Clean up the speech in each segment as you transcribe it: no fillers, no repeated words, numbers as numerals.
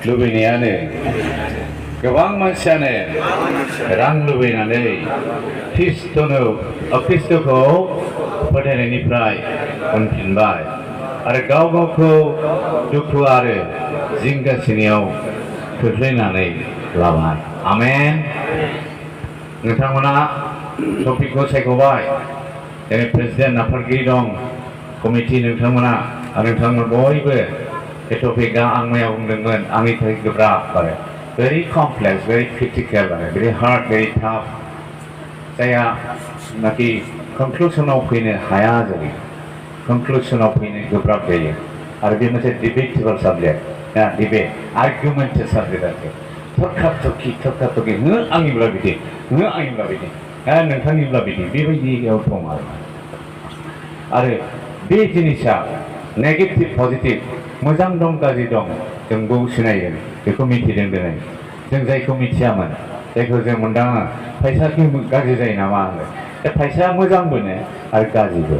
लुबैनायानो गोबां मानसियानो रां लुबैनानै ख्रिस्ट'खौ फोथायनायनिफ्राय उनफिनबाय आरो गाव गावखौ दुखु आरो जिंगासिनायाव खोख्लैनानै लाबाय। आमेन। नोंथांमोना टपिकखौ सायख'बाय। जोंनि प्रेसिडेन्ट आफादगिरि दं, कमिटि नोंथांमोना आरो नोंथांमोन बयबो बे टपिकआ आं मैयाव बुंदोंमोन आंनि थाखाय गोब्राब आरो भेरि कमप्लेक्स, भेरि क्रिटिकेल आरो भेरि हार्ड, भेरि टाफ, जायहा नाखि कनक्लुसनाव फैनो हाया जायो, कनक्लुसनाव फैनो गोब्राब जायो आरो बे मोनसे डिबेटेबल साबजेक्ट, डिबेट आर्गुमेन्टेड साबजेक्ट आरो थरखा-थरखि आंनिब्ला बिदि, आंनिब्ला बिदि, नोंथांनिब्ला बिदि, बेबायदियाव दं आरो बे जिनिसा नेगेटिभ पजिटिभ, मोजां दं गाज्रि दं, जों बेखौ सिनायगोन, बेखौ मिथिदों दिनै। जों जायखौ मिथियामोन, जायखौ जों मोनदाङा फैसाखौ गाज्रि जायो नामा होनो, दा फैसाया मोजांबो आरो गाज्रिबो,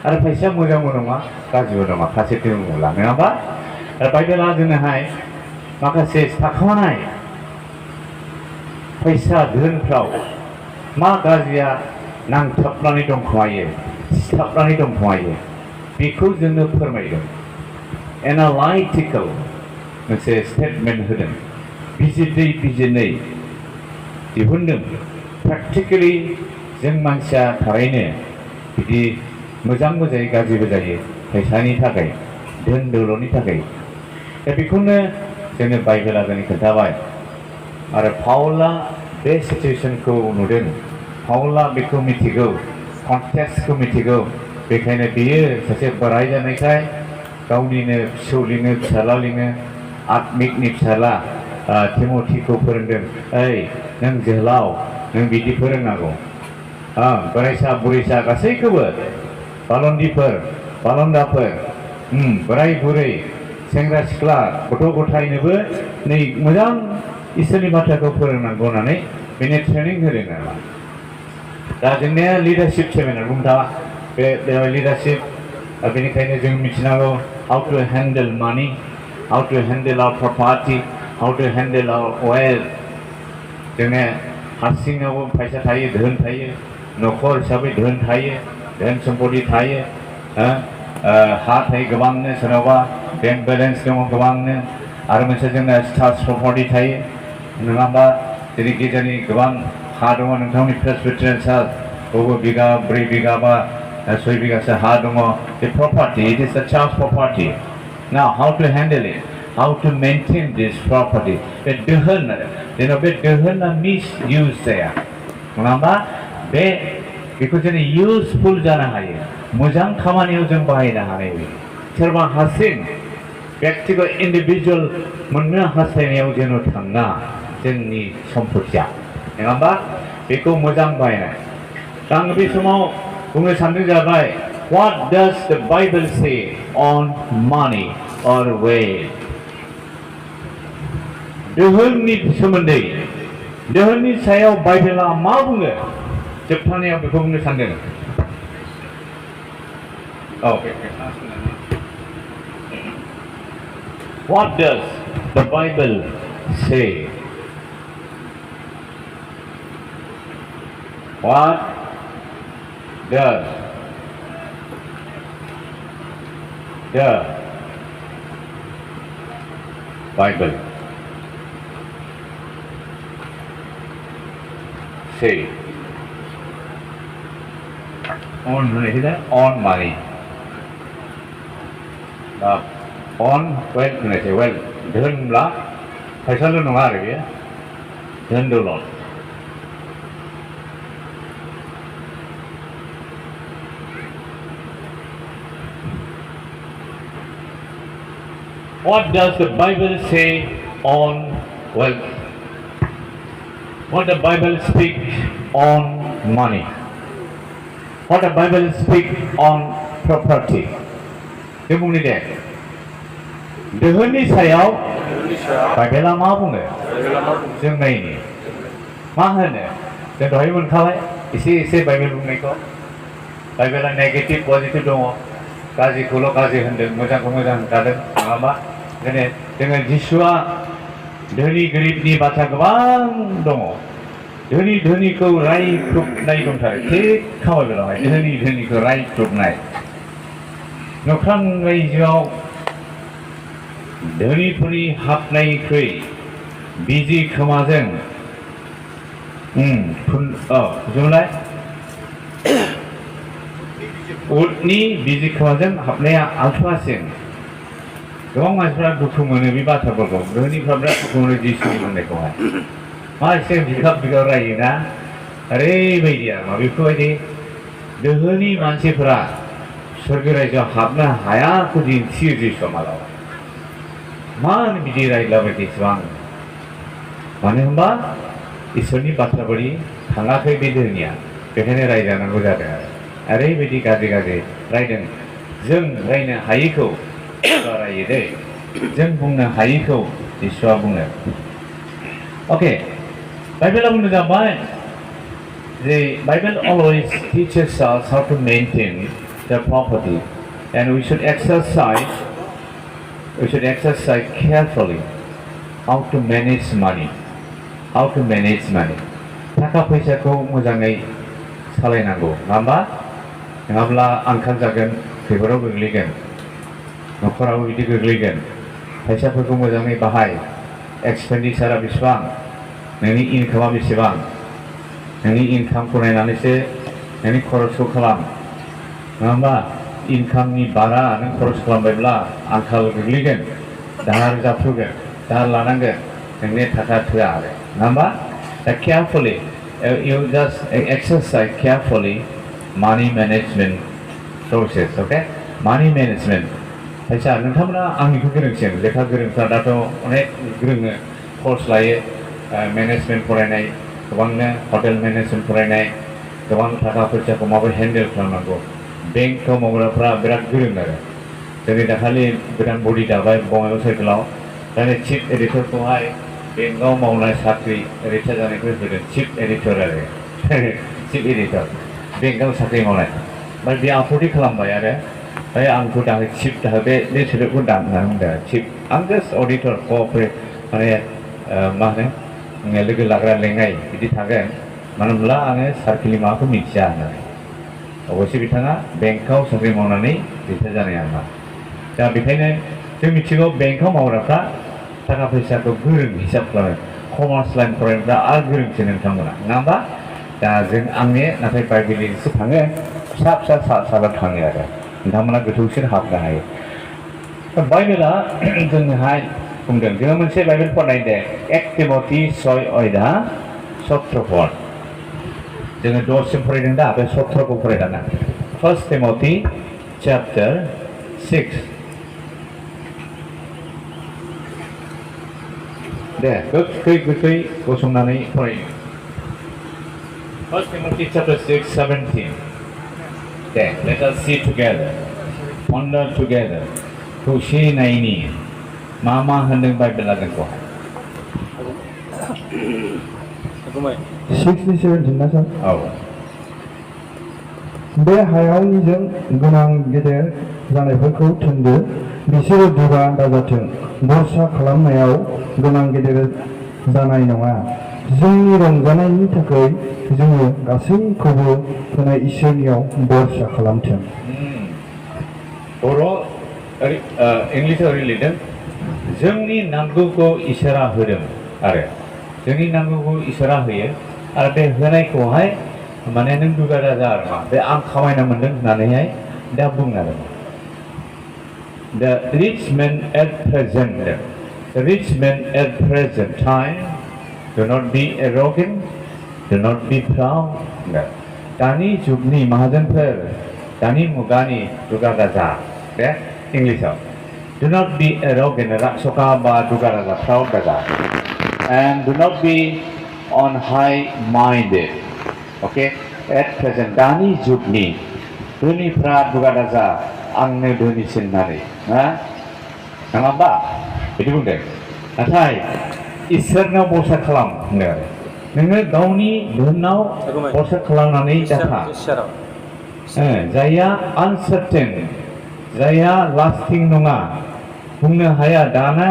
आरो फैसाया मोजांबो नङा गाज्रिबो नङा, फारसेथिं बुङोब्ला नङा होमबा? आरो बाइबेला जोंनोहाय माखासे थाखोमानाय फैसा धोनफ्राव मा गाज्रिया नांथाबनानै दंखोमायो, सिथाबनानै दंखोमायो, बेखौ जोंनो फोरमायदों। एनालाइटिकेल मोनसे स्टेटमेन्ट होदों, बिजिरनै दिहुनदों। प्रेक्टिकेलि जों मानसिया थारैनो बिदि मोजांबो जायो गाज्रिबो जायो फैसानि थाखाय, धोन दौलतनि थाखाय। दा बेखौनो जोंनो बाइबेला जोंनो खोन्थाबाय आरो पाउला बे सिचुवेसनखौ नुदों, पाउला बेखौ मिथिगौ, कन्टेक्सखौ मिथिगौ, बेखायनो बियो सासे बोराय जानायखाय गावनिनो फिसौ लिङो, फिसाला लिङो, आत्मिकनि फिसाला थिमथिखौ फोरोंदों, ओइ नों जोहोलाव, नों बिदि फोरोंनांगौ, बोरायसा बुरैसा गासैखौबो, बालन्दिफोर बालन्दाफोर, बोराय बुरै, सेंग्रा सिख्ला, गथ' गथायनोबो नै मोजां इसोरनि बाथ्राखौ फोरोंनांगौ होननानै बेनो ट्रेनिं होदों आरो। दा जोंनिया लिडारशिप सेमिनार बुंनो थाङा, बे लिडारशिप, बेनिखायनो जों मिथिनांगौ how to handle money, how to handle our property, how to handle our wealth. जोंने हारसिङावबो फैसा थायो, धोन थायो, न'खर हिसाबै धोन थायो, धोन सम्पति थायो, हा थायो गोबांनो, सोरनावबा बेंक बेलेन्स दङ गोबांनो, आरो मोनसे जोंना स्टार्स प्रपार्टि थायो नङा होमबा? जेरै गेजेरनि गोबां हा दङ, नोंथांनि प्रेसबिटेरियान चार्च बबे बिगा 4 बिगा बा 6 बिगासो हा दङ, बे property, it is the church property. Now how to handle it, how to maintain this property, बे दोहोन आरो जेन' बे दोहोना मिस इउज जाया नङा होमबा? बेखौ जों इउजफुल जानो हायो, मोजां खामानियाव जों बाहायनो हानाय बायदि। सोरबा हारसिं व्यक्तिगत इन्डिभिजुवेल मोननो हास्थायनायाव जेन' थाङा जोंनि सम्पथिया नङा होमबा? बेखौ मोजां बाहायनाय। दा आं बे समाव बुंनो सानदों जाबाय, what does the Bible say on money or wealth? दोहोननि सोमोन्दै, दोहोननि सायाव बाइबेला मा बुङो, जोबथारनायाव बेखौ बुंनो सानदों। What does the Bible say? What does the Bible say on money? On wealth होननायसै, wealth धोनब्ला फैसाल' नङा आरो बेयो, धोन दौलत। What does the Bible say on wealth? What the Bible speak on money? What the Bible speak on property? जों बुंनि दे, दोहोननि सायाव बाइबेला मा बुङो जों नायनि, मा होनो जों दहाय मोनखाबाय एसे बाइबेल बुंनायखौ। बाइबेला नेगेटिभ पजिटिभ दङ, गाज्रिखौल' गाज्रि होनदों, मोजांखौ मोजां होनखादों नङा होमबा? जोङो जिसुआ धोनि गोरिबनि बाथ्रा गोबां दङ धोनि धोनिखौ रायख्रुबनाय दंथारो थिग खामानियावहाय धोनि धोनिखौ रायख्रुबनाय नख्रां रायजोआव धोनिफोरनि हाबनायनिख्रुइ बिजि खोमाजों जुमलाय उटनि बिजि खोमाजों हाबनाया आलथुवासिन गोबां मानसिफ्रा दुखु मोनो बे बाथ्राफोरखौ धोनिफ्रा बिराद दुखु मोनो जिसुनि बुंनायखौहाय मा एसे बिखाब बिखाब रायोना ओरैबायदि आरो मा बेफोरबायदि दोहोनि मानसिफोरा सोरगो रायजोआव हाबनो हायाखौ दिन्थियो जिसुआ मालाबा मानो बिदि रायलाबायदि इसेबां मानो होनबा इसोरनि बाथ्रा बायदि थाङाखै बे धोनिया बेखायनो रायजानांगौ जादों आरो ओरैबायदि गाज्रि गाज्रि रायदों जों रायनो हायैखौ रायो दै जों बुंनो हायैखौ जिसुआ बुङो अके बाइबेलाव बुंनो जाबाय the Bible always teaches us how to maintain the property and we should exercise carefully how to manage money थाखा फैसाखौ मोजाङै सालायनांगौ नङा होमबा नङाब्ला आंखाल जागोन खैफोदाव गोग्लैगोन न'खराव बिदि गोग्लैगोन फैसाफोरखौ मोजाङै बाहाय एक्सपेन्डिचारा बेसेबां नोंनि इनकामा बेसेबां नोंनि इनकामखौ नायनानैसो नोंनि खरसखौ खालाम नङा होमबा इनकामनि बारा नों खरस खालामबायब्ला आंखाल गोग्लैगोन दाहार जाफ्रुगोन दाहार लानांगोन नोंनि थाखा थोआ आरो नङा होमबा दा carefully you just exercise carefully money management process okay money management फैसा नोंथांमोना आंनिखौ गोरोंसिन लेखा गोरोंफ्रा दाथ' अनेक गोरोङो कर्स लायो मेनेजमेन्ट फरायनाय गोबांनो हटेल मेनेजमेन्ट फरायनाय गोबां थाखा फैसाखौ माबोरै हेन्डेल खालामनांगौ बेंकआव मावग्राफ्रा बिराद गोरों आरो जोंनि दाखालि गोदान बडि दाबाय बङाइगाव साइकेलाव दा चिफ एडिटरखौहाय बेंकआव मावनाय साख्रि रिटायार जानायखौ होदों चिफ एडिटर आरो चिफ एडिटर बेंकआव साख्रि मावनाय ओमफ्राय बे आपत्ति खालामबाय आरो ओमफ्राय आंखौ दाहाय चिफ दाहो बे सोदोबखौ दां होननानै बुंदों चिफ आं जास्ट अडिटर क'अपारेट माने मा होनो लोगो लाग्रा लेङाइ बिदि थागोन मानो होनब्ला आङो सार्केलनि माबाखौ मिथिया होननानै अबयसे बिथाङा बेंकआव साख्रि मावनानै रिटायार जानाय आरोना दा बेखायनो जों मिथिगौ बेंकआव मावग्राफ्रा थाखा फैसाखौ गोरों हिसाब खालामो कमार्स लाइन फरायनायफ्रा आरो गोरोंसो नोंथांमोना नङा होमबा दा जों आंनि नाथाय बाइबेलजोंसो थाङो फिसा फिसा साला थाङो आरो नोंथांमोना गोथौसिन हाबनो हायो बाइबेला जोंनोहाय बुंदों जोङो मोनसे बाइबेल फरायनाय दे 1 तिमथि 6:17 जोङो 10सिम फरायदों दा बे 17खौ फरायदाना 1 तिमथि chapter 6 दे गोख्रै गसंनानै फरायनो 1 Timothy chapter 6:17 दे let us see together ponder together खौसे नायनि मा होनदों बाइबेला जोंखौहाय 6:17 ना सार औ बे हायाव निजों गोनां गेदेर जानायफोरखौ थोनदो बिसोरो दुगा दाजाथों भरसा खालामनायाव गोनां गेदेर जानाय नङा जोंनि रंजानायनि थाखाय जोङो गासैखौबो होनाय इसोरनियाव भरसा खालामथों बर' इंलिसाव ओरै लिरदों जोंनि नांगौखौ इसोरा होदों आरो जोंनि नांगौखौ इसोरा होयो आरो बे होनायखौहाय माने नों दुगा दाजा आरो मा बे आं खामायना मोनदों होननानैहाय दा बुं आरो The rich man at present time do not be arrogant, do not be proud. दानि जुगनि माहाजोनफोर दानि मुगानि दुगा दाजा बे इंलिसाव do not be arrogant रासका बा दुगा दाजा proud दाजा and do not be on high minded. Okay, at present दानि जुगनि धोनिफ्रा दुगा दाजा आंनो धोनिसिन होननानै नङा होमबा बिदि बुंदों नाथाय इसोरनाव भरसा खालाम होनदों आरो नोङो गावनि धोनाव भरसा खालामनानै दाथा जायहा आनसार्टेन जायहा लास्टिं नङा बुंनो हाया दाना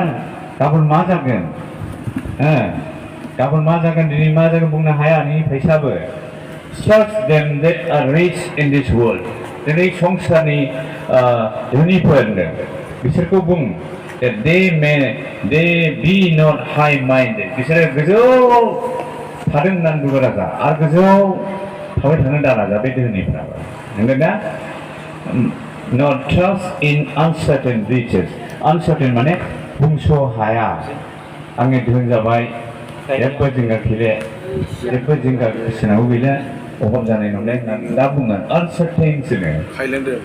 गाबोन मा जागोन गाबोन मा जागोन दिनै मा जागोन बुंनो हाया नोंनि फैसाबो search them that are rich in this world दिनै संसारनि धोनिफोरनो बिसोरखौ बुं that they be not high minded बिसोरो गोजौ थादों होननानै बुङो राजा आरो गोजौ थाबाय थानो दा राजा बे धोनिफ्राबो नंगौ ना not trust in uncertain riches uncertain माने बुंस' हाया आंनि धोन जाबाय जेबो जिंगा गैले जेबो जिंगा गोसोनांगौ गैला अभाब जानाय नंले होननानै दा बुङो uncertain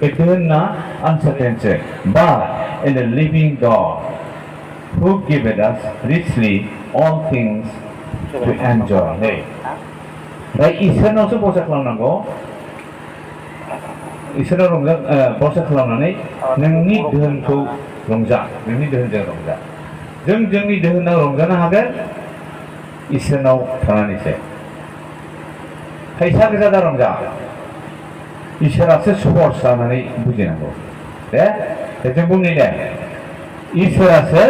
बे धोना uncertain but in the living God who giveth us richly all things to enjoy दा इसोरनावसो भरसा खालामनांगौ इसोराव भरसा खालामनानै नोंनि धोनखौ रंजा नोंनि धोनजों रंजा जों जोंनि धोनाव रंजानो हागोन इसोरनाव थानानैसो फैसा गोजा दा रंजा इसोरासो सर्स जानानै बुजिनांगौ दे जों बुंनि दे इसोरासो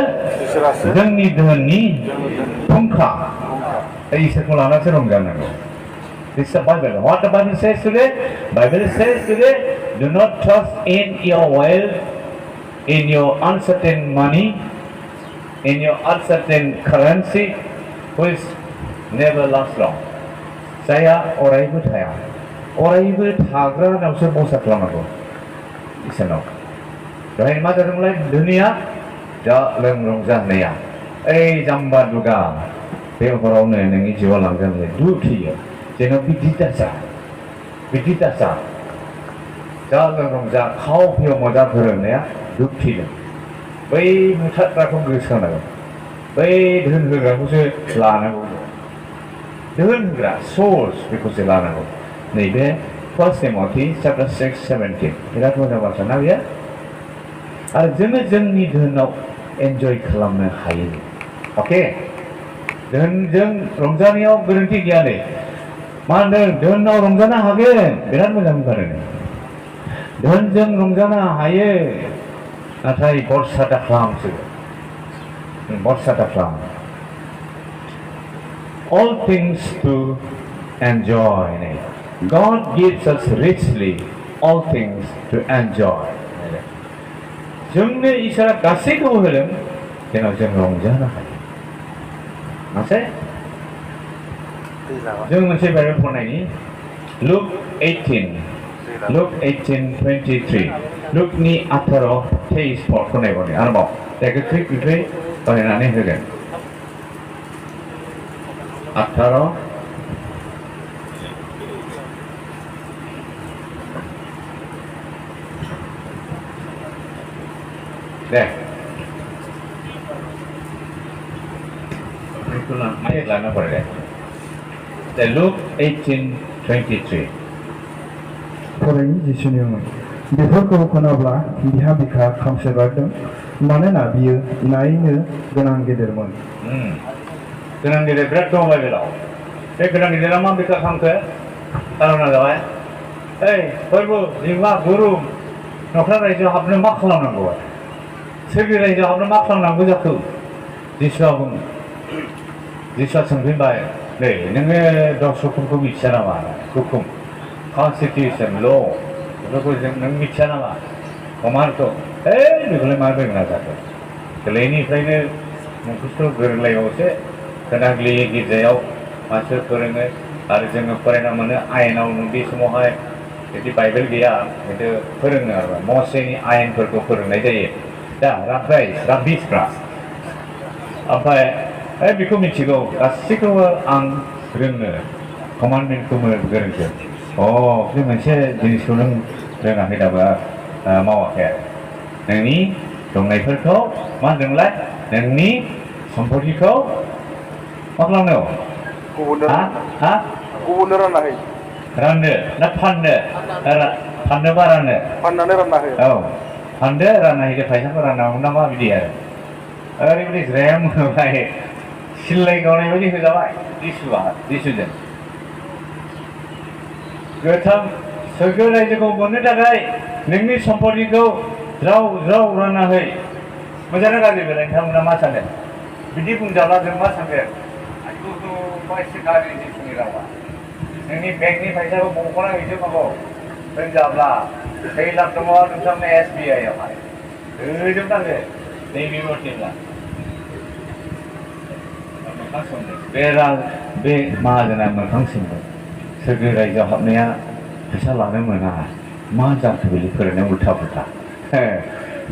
जोंनि धोननि फुंखा इसोरखौ लानासो रंजानांगौ This is the Bible. What the Bible says today? Bible says today, do not trust in your wealth, in your uncertain money, in your uncertain currency, which never lasts long. Saya अरायबो थाया अरायबो थाग्रानावसो भरसा खालामनांगौ इसोरनाव दहाय मा जादोंमोनलाय दुनिया जा लों रंजा होननाया ओइ जाम्बा दुगा बे हरावनो नोंनि जिउआ लांजानो दुख थैयो जेन' बिदि दाजा जा लों रंजा खाव पिय मजा फोरोंनाया दुख थैदों बै मुथारग्राखौ गोसोखांनांगौ बै धोन होग्राखौसो लानांगौ धोन होग्रा सोर्स बेखौसो लानांगौ नैबे 1 Timothy chapter 6:17 बिराद मोजां बाथ्रा ना बेयो आरो जोङो जोंनि धोनाव एन्जय खालामनो हायो अके धोनजों रंजानायाव गोरोन्थि गैया नै मा होनदों धोनाव रंजानो हागोन बिराद मोजां बुंदों धोनजों रंजानो हायो नाथाय भरसा दाखालामसो भरसा दाखालाम all things to enjoy God gives us richly all things to enjoy जोंनो इसोरा गासैखौबो होदों जेराव जों रंजानो हायो मासे जों मोनसे बाइबेल फरायनायनि लुक 18:23 लुकनि 18:23 फरायबावनि आरोबाव जायखौ गोख्रै फरायनानै होगोन 18 दे ayat lain apa deh? Luke 18:23. फरायनि जिसुनि मुं बेफोरखौ खोनाब्ला बिहा बिखा खामसोगारदों मानोना बियो नायनो गोनां गेदेरमोन गोनां गेदेर बिराद दं बाइबेलाव बे गोनां गेदेरा मा बिखा खामखो खारना जाबाय ओइ फोरबो जिमा गुरु न'खर रायजोआव हाबनो मा खालामनांगौ सोरगि रायजोआव हाबनो मा खालामनांगौ जाखो जिसुआ बुङो जिसुआ सोंफिनबाय नै नोङो 10 हुकुमखौ मिथिया नामा हुकुम कनस्टिटिउसन ल' बेफोरखौ नों मिथिया नामा कमान्डखौ बेखौलाय मा रोङा जाखो गोरलैनिफ्रायनो नोंखौथ' गोरलैयावसो खोनाग्लियो गिर्जायाव मानसिफोर फोरोङो आरो जोङो फरायना मोनो आयेनाव बे समावहाय बिदि बाइबेल गैया बिदि फोरोङो आरो मसेनि आयेनफोरखौ फोरोंनाय जायो दा राब्बिसफ्रा ओमफ्राय बेखौ मिथिगौ गासैखौबो आं रोङो कमान्डमेन्टखौ गोरोंखो बे मोनसे जिनिसखौ नों रोङाखै दाबो मावाखै नोंनि दंनायफोरखौ मा होनदोंलाय नोंनि सम्पतिखौ मा खालामनो गुबुननो रानना होयो राननो ना फाननोबा राननो फाननानै रानना होयो औ फानदो रानना होदो फैसाखौ रानना हरनो नामा बिदि आरो ओरैबायदि ज्रेम होबाय सिल्लाय गावनाय बायदि होजाबाय जिसुजों गोथां सोरगो रायजोखौ मोननो थाखाय नोंनि सम्पतिखौ ज्राव रानना होय मोजां गाज्रि बेलाय नोंथांमोना मा सानो बिदि बुंजाब्ला जों मा सानगोन आयु मा एसे गाज्रि जिसुनि रावा नोंनि बेंकनि फैसाखौ बख'ना हैजोबनांगौ होनजाब्ला 6 लाख दङ नोंथांनो SBI आवहाय होजोबनांगोन नैबे मथेब्ला मोखां सोंदों बे माहाजोना मोखां सोंदों सोरगो रायजोआव हाबनाया फैसा लानो मोना मा जाखो बिदि फोरोंनाय उल्था पुल्था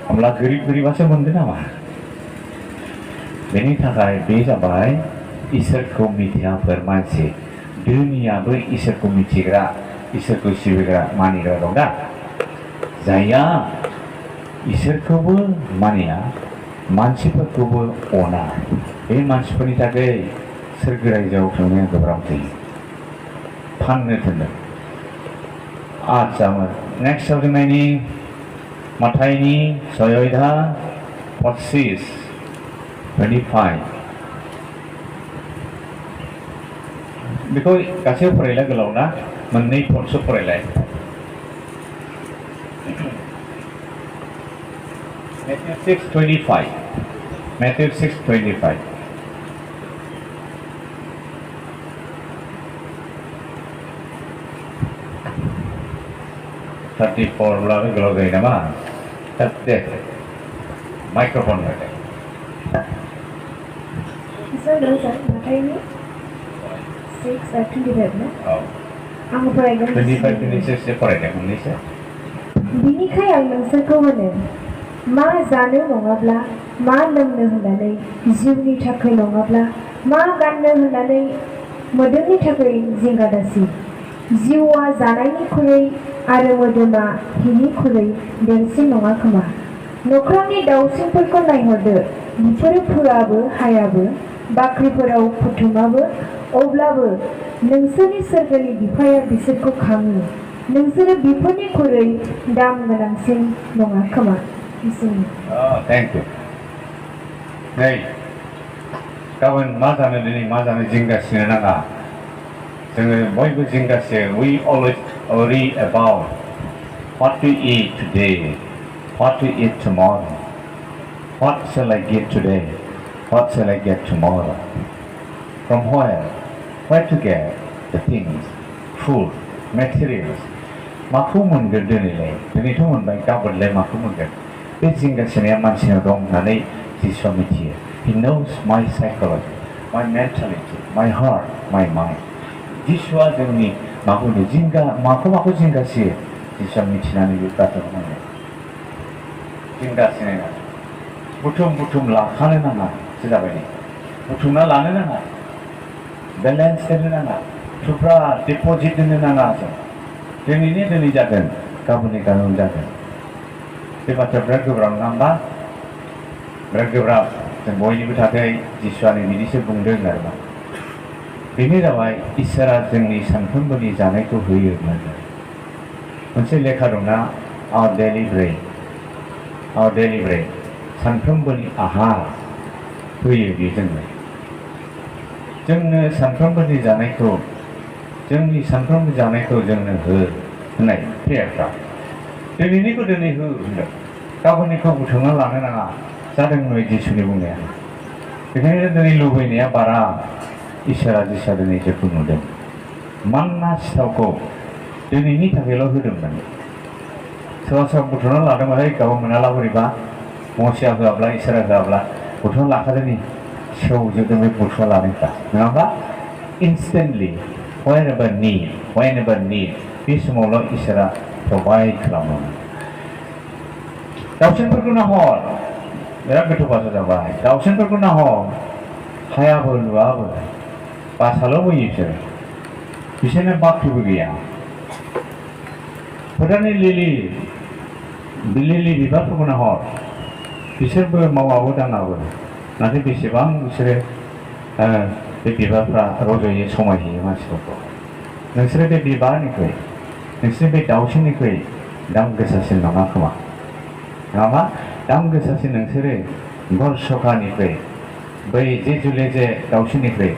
होमब्ला गोरिब गोरिबासो मोनगोन नामा बेनि थाखाय बे जाबाय इसोरखौ मिथियाफोर मानसि दुनियाबो इसोरखौ मिथिग्रा इसोरखौ सिबिग्रा मानिग्रा दं दा जायहा इसोरखौबो मानिया मानसिफोरखौबो अना बे मानसिफोरनि थाखाय सोरगो रायजोआव थांनाया गोब्राब जायो फाननो थिनदों आच्छा नेक्स्टआव जों नायनि माथाइनि 6:25 बेखौ गासैबो फरायला गोलाव ना मोननै फटसो फरायलाय Matthew 6:25 34 ब्लाबो गोलाव जायो नामा दे माइक्र'फन होदो माथाइनि 6:25 ना औ आं फरायगोन 25-26 फरायदों मोननैसो बिनिखाय आं नोंसोरखौ होनो मा जानो नङाब्ला मा लोंनो होननानै जिउनि थाखाय नङाब्ला मा गाननो होननानै मोदोमनि थाखाय जिंगा दासि जिउआ जानायनिख्रुइ आरो मोदोमा हिनिख्रुइ देरसिन नङा खोमा नख्रांनि दाउसिनफोरखौ नायहरदो बिसोरो फोआबो हायाबो बाख्रिफोराव बुथुमाबो अब्लाबो नोंसोरनि सोरगोनि बिफाया बिसोरखौ खाङो नोंसोरो बिफोरनिख्रुइ दाम गोनांसिन नङा खोमा थेंक इउ नै गाबोन मा जानो दिनै मा जानो जिंगासिनो नाङा जोङो बयबो जिंगासियो we always worry about what to eat today what to eat tomorrow what shall I get today what shall I get tomorrow from where to get the things food materials माखौ मोनगोन दिनैलाय दिनैथ' मोनबाय गाबोनलाय माखौ मोनगोन बे जिंगासिनाया मानसिनाव दं होननानै जिसुआ मिथियो he knows my psychology my mentality my heart my mind जिसुआ जोंनि माखौ माखौ जिंगासियो जिसुआ मिथिनानै बे बाथ्राखौ बुङो जिंगासिनाय नङा बुथुम लाखानो नाङा सो जाबाय नै बुथुमना लानो नाङा बेलेन्स दोननो नाङा थुफ्रा डिपजिट दोननो नाङा जों दिनैनि दिनै जागोन गाबोननि गाबोन जागोन बे बाथ्राया बिराद गोब्राब नङा होमबा बिराद गोब्राब जों बयनिबो थाखाय जिसुआनो बिदिसो बुंदों आरोना बेनो जाबाय इसोरा जोंनि सानफ्रोमबोनि जानायखौ होयो होननानै मोनसे लेखा दंना our daily bread सानफ्रोमबोनि आहार होयो बे जोंनो सानफ्रोमबोनि जानायखौ जोंनि सानफ्रोमबो जानायखौ जोंनो हो होननाय प्रेयारफ्रा दिनैनिखौ दिनै हो होनदों गाबोननिखौ बुथुमना लानो नाङा जादों नय जिसुनि बुंनाया बेखायनो दिनै लुबैनाया बारा इसोरा जिसुआ दिनै जोंखौ नुदों मानना सिथावखौ दिनैनि थाखायल' होदोंमोन सोरबा बुथुमना लादोंमोन गाबोन मोनाला बोरैबा मसिया होआब्ला इसोरा होआब्ला बुथुमना लाखादोंनि सेवजोबदों बे बुथुमना लानायफ्रा नङाबा इनस्टेन्टलि whenever need बे समावल' इसोरा प्रभाइड खालामो दाउसिनफोरखौ नाहर बिराद गोथौ बाथ्रा जाबाय दाउसिनफोरखौ नाहर हायाबो लुआबो बासाल' बोयो बिसोरनो बाख्रिबो गैया फोथारनि लिलि बिबारफोरखौ नाहर बिसोरबो मावाबो दाङाबो नाथाय बेसेबां बिसोरो बे बिबारफ्रा रज'यो समायहोयो मानसिफोरखौ नोंसोरो बे बिबारनिख्रुइ नोंसोरनि बे दाउसिननिख्रुइ दाम गोसासिन नङा खोमा नङाबा दाम गोसासिन नोंसोरो गरसखानिख्रुइ बै जे जुलेजे दाउसिननिख्रुइ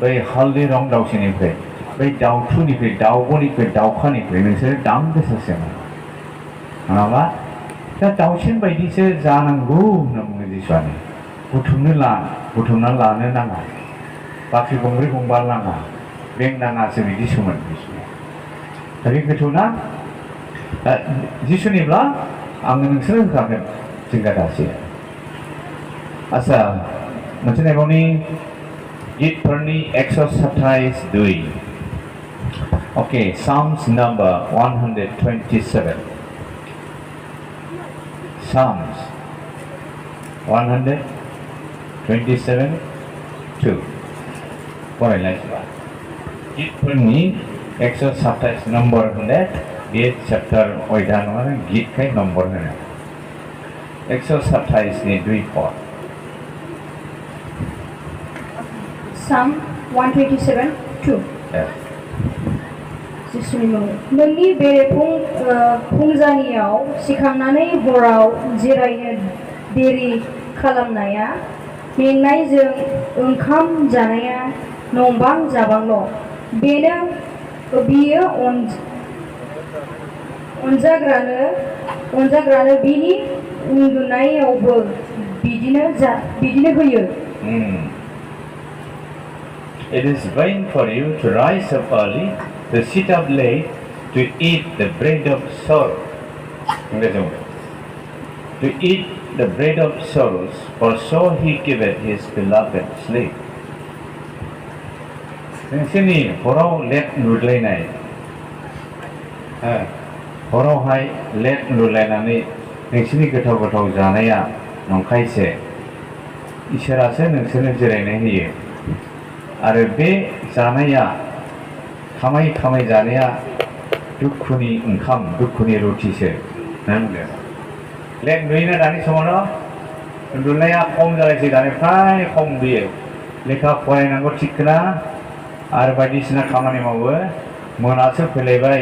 बै हालदै रं दाउसिननिख्रुइ बै दाउथुनिख्रुइ दाउब'निख्रुइ दाउखानिख्रुइ नोंसोरो दाम गोसासिन नङाबा दा दाउसिन बायदिसो जानांगौ होनना बुङो जिसुआनो बुथुमनो ला बुथुमना लानो नाङा बाख्रि गंब्रै गंबा नाङा बेंक नाङासो बिदि सोमोन दा बे गोथौना जिसुनिब्ला आङो नोंसोरनो होखागोन जिंगा दासि आच्छा मोनसे नायबावनि गितफोरनि 127 Okay, Psalms number 127. Psalms 127 2. फरायलाय गितफोरनि 127 number होनो बे चैप्टार अयदा नङा गितखाय नम्बर होनो 127 नि 2 पद Psalm 127 2. नोंनि बेरेफुं फुंजानियाव सिखांनानै हराव जिरायनो देरि खालामनाया मेंनायजों ओंखाम जानाया नंबां जाबांल' बियो अनजाग्रानो बिनि उन्दुनायावबो बिदिनो होयो It is vain for you to rise up early, to sit up late, to eat the bread of sorrow. To eat the bread of sorrows, for so he giveth his beloved sleep. नोंसोरनि हराव late उन्दुलायनाय हरावहाय late उन्दुलायनानै नोंसोरनि गोथाव गोथाव जानाया नंखायसो इसोरासो नोंसोरनो जिरायनाय होयो आरो बे जानाया खामाय जानाया दुखुनि ओंखाम दुखुनि रुटिसो होनदों लेट उन्दुयोना दानि समावनो उन्दुनाया खम जालायसै दानि फ्राय खम उन्दुयो लेखा फरायनांगौ थिगना आरो बायदिसिना खामानि मावो मोनासो फैलायबाय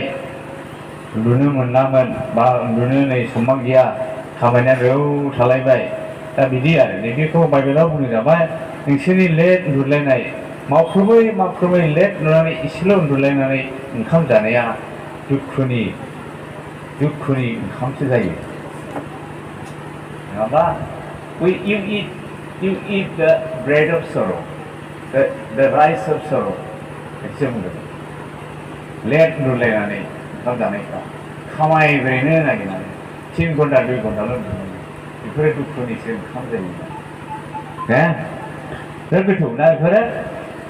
उन्दुनो मोनलामोन बा उन्दुनो नै समा गैया खामानिया बेयाव थालायबाय दा बिदि आरो नैबेखौ बाइबेलाव बुंनाय जाबाय नोंसोरनि लेट उन्दुलायनाय मावख्रुबै लेट उन्दुनानै एसेल' उन्दुलायनानै ओंखाम जानाया दुखुनि ओंखामसो जायो नङाबा you eat the bread of sorrow the rice of sorrow एसे बुंदों लेट उन्दुलायनानै ओंखाम जानायफ्रा खामायब्रैनो नागिरनानै 3 घन्टा 2 घन्टाल' उन्दुनानै बेफोरो दुखुनिसो ओंखाम जायो दा गोथौ ना बेफोरो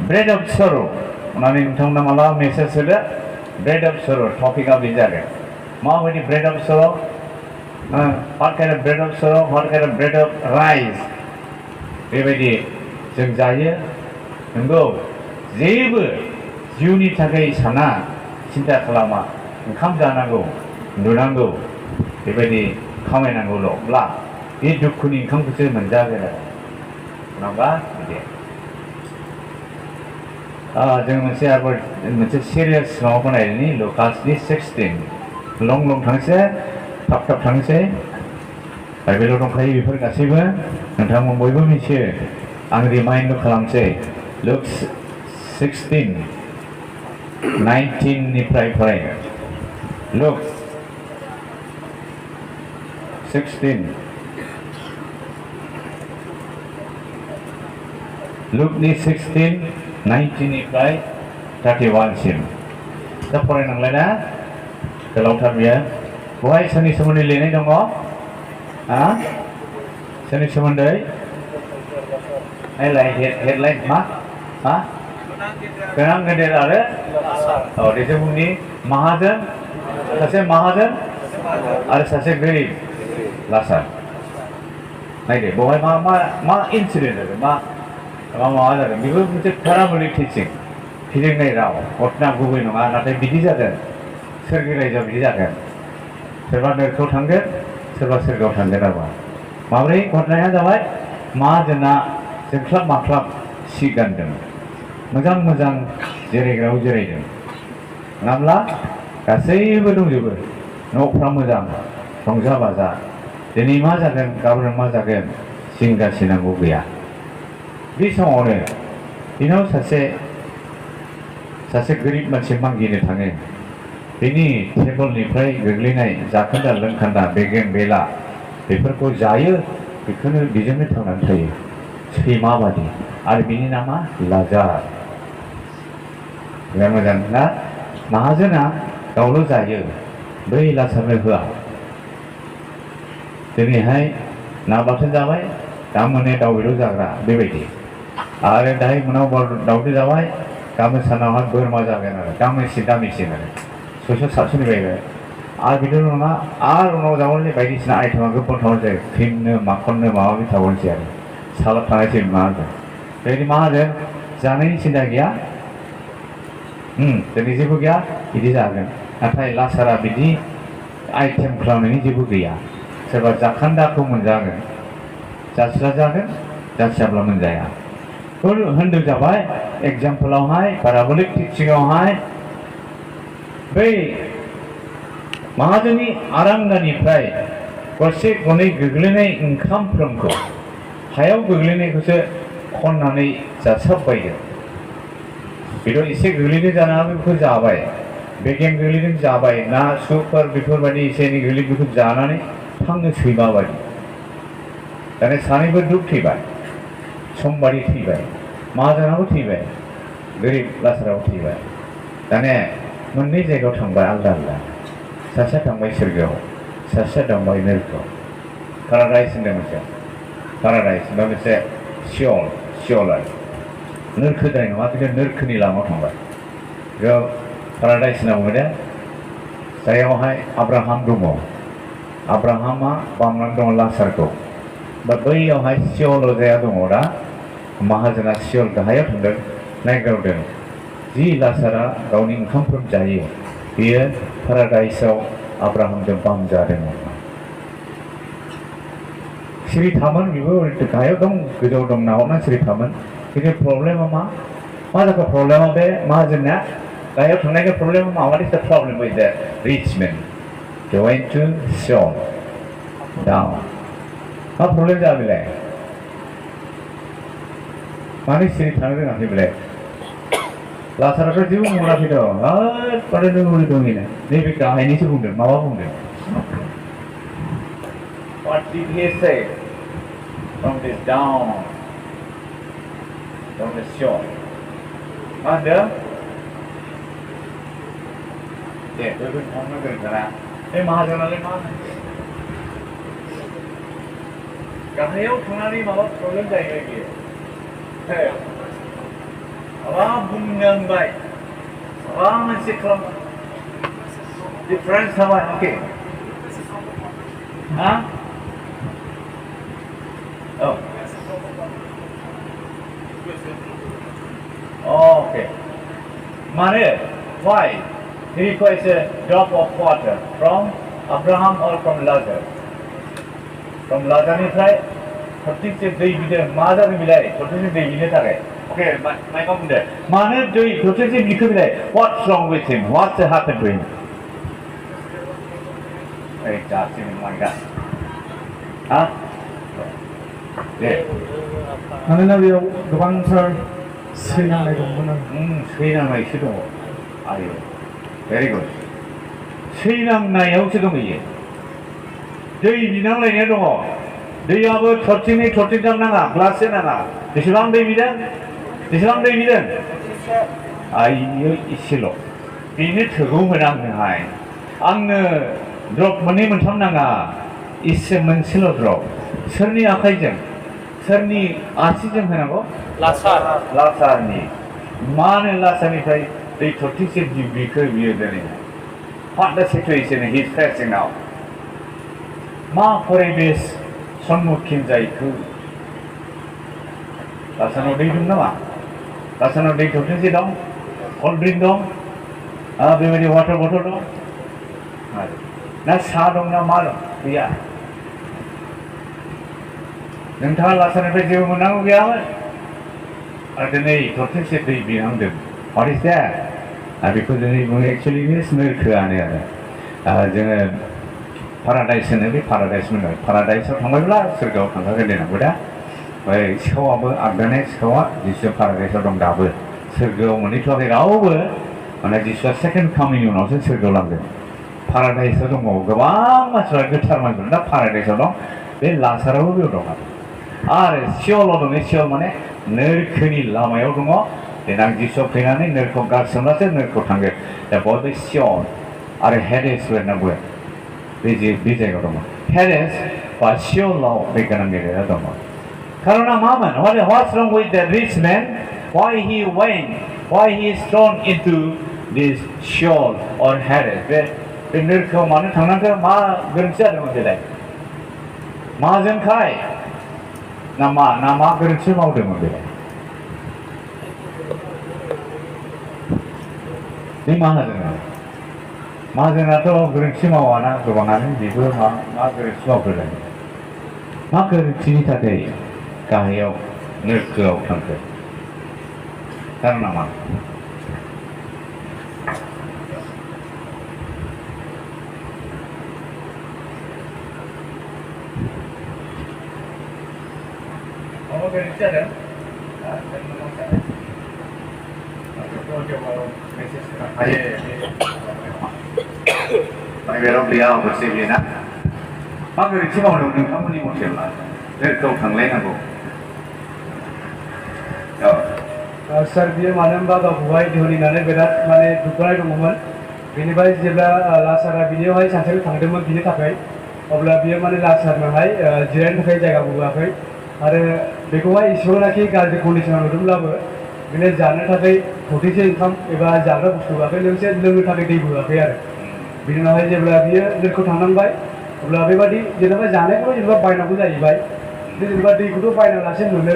ब्रेड अफ सर' होननानै नोंथांमोना माला मेसेज होदो ब्रेड अफ सर' टपिकआ बे जागोन माबायदि bread of sir' what kind of bread of sorrow what kind of bread of rice बेबायदि जों जायो नंगौ जेबो जिउनि थाखाय साना सिन्था खालामा ओंखाम जानांगौ उन्दुनांगौ बेबायदि खामायनांगौल'ब्ला बे दुखुनि ओंखामखौसो मोनजागोन आरो नङाबा बिदि जों मोनसे सिरियास माबाखौ नायनायनि लुकासनि 16 लं थांसै थाब थांसै बाइबेलाव दंखायो बेफोर गासैबो नोंथांमोन बयबो मिथियो आं रिमाइन्ड खालामसै लुक 16 19 निफ्राय फरायनो लुक 16 लुकनि 16 19 निफ्राय 31 सिम दा फरायनांलाय ना गोलावथार बियो बहाय सोरनि सोमोन्दै लिरनाय दङ सोरनि सोमोन्दै हेडलाइन मा गोनां गेदेर आरो देशे बुहुमनि माहाजोन सासे माहाजोन आरो सासे गोरिब लासार नायदो बहाय मा इन्सिडेन्ट जादों माबा जादों बेबो मोनसे पेराबोलिक टिचिं फिदिंनाय राव घटना गुबै नङा नाथाय बिदि जादों सोरगि रायजोआव बिदि जागोन सोरबा नोरखौ थांगोन सोरबा सोरगोआव थांगोन आरो माब्रै घटनाया जाबाय माहाजोना जोंख्लाब माख्लाब सि गानदों मोजां जिरायग्रायाव जिरायदों नङाब्ला गासैबो दंजोबो न'फ्रा मोजां रंजा बाजा दिनै मा जागोन गाबोन मा जागोन जिंगा सिनांगौ गैया बे समावनो बेनाव सासे गोरिब मानसि मागिनो थाङो बेनि टेबोलनिफ्राय गोग्लैनाय जाखोन्दा लोंखान्दा बेगें बेला बेफोरखौ जायो बेजोंनो थांनानै थायो सैमा बादि आरो बिनि नामा लाजार मोजां ना माहाजोना गावल' जायो बै लासारनो होआ दिनैहाय ना बाथोन जाबाय दा मोने दाउ बेदर जाग्रा बेबायदि आरो दाहाय मोनाव दाउदै जाबाय गाबोन सानावहाय बोरमा जागोन आरो दामिसिन आरो 600-700 बायबाय आरो बिदि नङा आरो उनाव जाबाय बायदिसिना आइटेमा गोबां थावन जायो क्रिमनो माखननो माबा माबि थाबावनोसै आरो सालाद थानायसै माहाजोन बेबायदि माहाजोन जानायनि सिन्था गैया दिनै जेबो गैया बिदि जागोन नाथाय लासारा बिदि आइटेम खालामनायनि जेबो गैया सोरबा जाखान्दाखौ मोनजागोन जासिला जागोन जासियाब्ला मोनजाया होनदों जाबाय एग्जाम्पलावहाय पाराबलिक टिचिंआवहाय बै माहाजोननि आरांगानिफ्राय गरसे गनै गोग्लैनाय ओंखामफ्रोमखौ हायाव गोग्लैनायखौसो खननानै जासाबबायगोन बेदर एसे गोग्लैदों जानो हागौ बेखौ जाबाय बेगें गोग्लैदों जाबाय ना सुफोर बेफोरबायदि एसे एनै गोग्लैदों बेखौ जानानै थांनो सैमा बायदि दाने सानैबो दुख थैबाय समबादि थैबाय माहाजोनाबो थैबाय गोरिब लासाराबो थैबाय दाने मोननै जायगायाव थांबाय आलदा आलदा सासेया थांबाय सोरगोआव सासेया थांबाय नोरखोआव पाराडाइस होनदों मोनसे पाराडाइस बा मोनसे सिअल आरो नोरखोद्राय नङा खिन्थु नोरखोनि लामायाव थांबाय बेयाव पाराडाइस होनना बुङो दे जाययावहाय आब्राहाम दङ आब्राहामा बामनानै दङ लासारखौ बा बैयावहाय सिअल जाया दङ दा माहाजोना सिअल गाहायाव थांदों नायग्रावदों जि लासारा गावनि ओंखामफोर जायो बियो पाराडाइसआव आब्राहामजों बामजादों सिरि थामोन बेबो गाहायाव दं गोजौआव दं नाहरना सिरि थामोन खिन्थु प्रब्लेमा मा जाखो प्रब्लेमा बे माहाजोना गाहायाव थांनायनि प्रब्लेमा मा what is the problem with the rich man going to Seoul down मा प्रब्लेम जाया बेलाय मानो सिरि थानो रोङाखै बेलाय लासाराथ' जेबो मोनाखै दं माने नों मुलि दं बेनो नैबे गाहायनिसो बुंदों माबा बुंदों What did he say from this down from the shore मा होनदों दे बयबो थांनो गोरोंखाना बे माहाजोनालाय मा गाहायाव थांनानै माबा प्रब्लेम जाहैबाय बियो माबा बुंनांबाय माबा मोनसे खालामबाय डिफारेन्स थाबाय अके हा औ okay माने why he requires a drop of water from Abraham or from Lazar from Lazarनिफ्राय थरथिंसे दै बिदों मा जादों बिलाय थरथिंसे दै बिनो थाखाय अके माइबा बुंदों मानो दै थरथिंसे बिखो बिलाय what's wrong with him what's happened to him ओइ जासिम my God हा दे मानोना बेयाव गोबांथार सैनांनाय दंमोन सैनांनायसो दङ आयो भेरि गुड सैनांनायावसो दंहैयो दै बिनांलायनाया दङ दैयाबो थरथिंनै थरथिंथाम नाङा ग्लाससे नाङा बेसेबां दै बिदों आइयो इसेल' बेनो थोगौमोन आंनोहाय आंनो द्रप मोननै मोनथाम नाङा इसे मोनसेल' द्रप सोरनि आखाइजों सोरनि आसिजों होनांगौ लासारनि मानो लासारनिफ्राय दै थरथिंसे बिखो बियो दिनै what the situation he is facing now मा परिबेस सम्मुखीन जायखो लासारनाव दै दं नामा लासारनाव दै थरथिंसे दं कल्ड ड्रिंक दं बेबायदि वाटार बथल दं ना साहा दं ना मा दं गैया नोंथाङा लासारनिफ्राय जेबो मोननांगौ गैयामोन आरो दिनै थरथिंसे दै बिनांदों what is that बेखौ दिनै बुङो एक्सुवेलि बे नोरखोआनो आरो जोङो पाराडाइस होनो बे पाराडाइस मोनो पाराडाइसआव थांबायब्ला सोरगोआव थांखागोन देनांगौ दा ओमफ्राय सिखावआबो आगदानाय सिखावआ जिसु पाराडाइसआव दं दाबो सोरगोआव मोनहैथ'वाखै रावबो माने जिसुआ सेकेन्ड कामिंनि उनावसो सोरगोआव लांगोन पाराडाइसआव दङ गोबां मानसिफ्रा गोथार मानसिफोर दा पाराडाइसआव दं बे लासाराबो बेयाव दं आरो आरो सिअल' दङ सिअल माने नोरखोनि लामायाव दङ देनां जिसु फैनानै नोरखौ गारसोमब्लासो नोरखौ थांगोन दा बयबो सिअल आरो हेडेस होनना बुङो बे जायगायाव दङ हेडेस बा सिअलाव बे गोनां गेदेरा दङ खारना मामोन what's wrong with the rich man why he went why he is thrown into this Sheol or Hades बे नोरखोआव मानो थांनांगौ मा गोरोन्थि जादोंमोन बेलाय माजोंखाय ना मा गोरोन्थि मावदोंमोन बेलाय बे माहाजोनाथ' गोरोन्थि मावाना गोबाङानो बेबो मा गोरोन्थि मावग्रोदों मा गोरोन्थिनि थाखाय गाहायाव नोरखोआव थांखो खारना मा गोरोन्थि जादों बाइबेलाव गैया अबस्से बेना मा गोरोन्थि मावदों नोंथांमोननि मथेब्ला नोरखोआव थांलायनांगौ सार बियो मानो होनबा गावखौहाय धोनि होननानै बिराद माने दुखुनाय दङमोन बेनिफ्राय जेब्ला लासारा बिनियावहाय सानसेखालि थांदोंमोन बिनि थाखाय अब्ला बियो माने लासारनोहाय जिरायनो थाखाय जायगा होआखै आरो बेखौहाय इसेबांनाखि गाज्रि कन्डिसनाव नुदोंब्लाबो बिनो जानो थाखाय थोथिसे ओंखाम एबा जाग्रा बुस्थु होआखै लोगोसे लोंनो थाखाय दै होआखै आरो बिनि उनावहाय जेब्ला बियो नोरखोआव थांनांबाय अब्ला बेबादि जेनेबा जानायखौल' जेनेबा बायनांगौ जाहैबाय जेनेबा दैखौथ' बायनालासे मोनो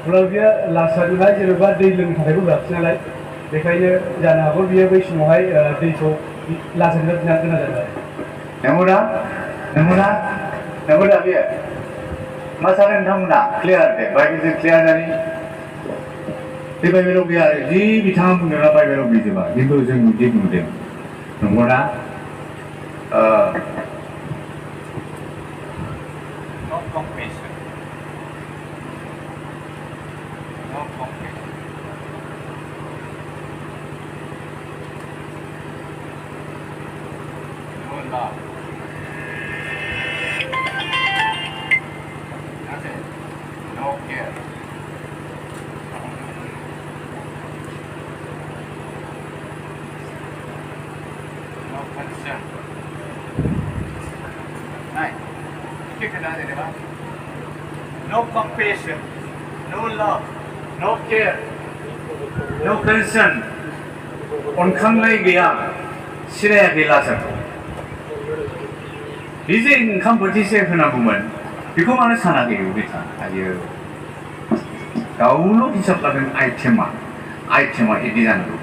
अब्ला बियो लासारनिफ्राय जेनेबा दै लोंनो थाखायबो होआखिसै नालाय बेखायनो जानो हागौ बियो बै समावहाय दैखौ लासारनिफ्राय बिनो गोनां जादों नंगौ दा बेयो मा सानो नोंथांमोना क्लियार दे बाइबेलजों क्लियार जानि बे बाइबेलाव गैया आरो जि बिथाङा बुंदोंना बाइबेलाव गैजोबा खिन्थु जों बिदि नुदों नंगौना No compassion, no love, no care, no concern. अनखांनाय गैया सिनायाखै लासारखौ बे जे ओंखाम बोथिसे होनांगौमोन बेखौ मानो सानाखै बिथाङा आयो गावल' हिसाब लादों आइटेमा बिदि जानांगौ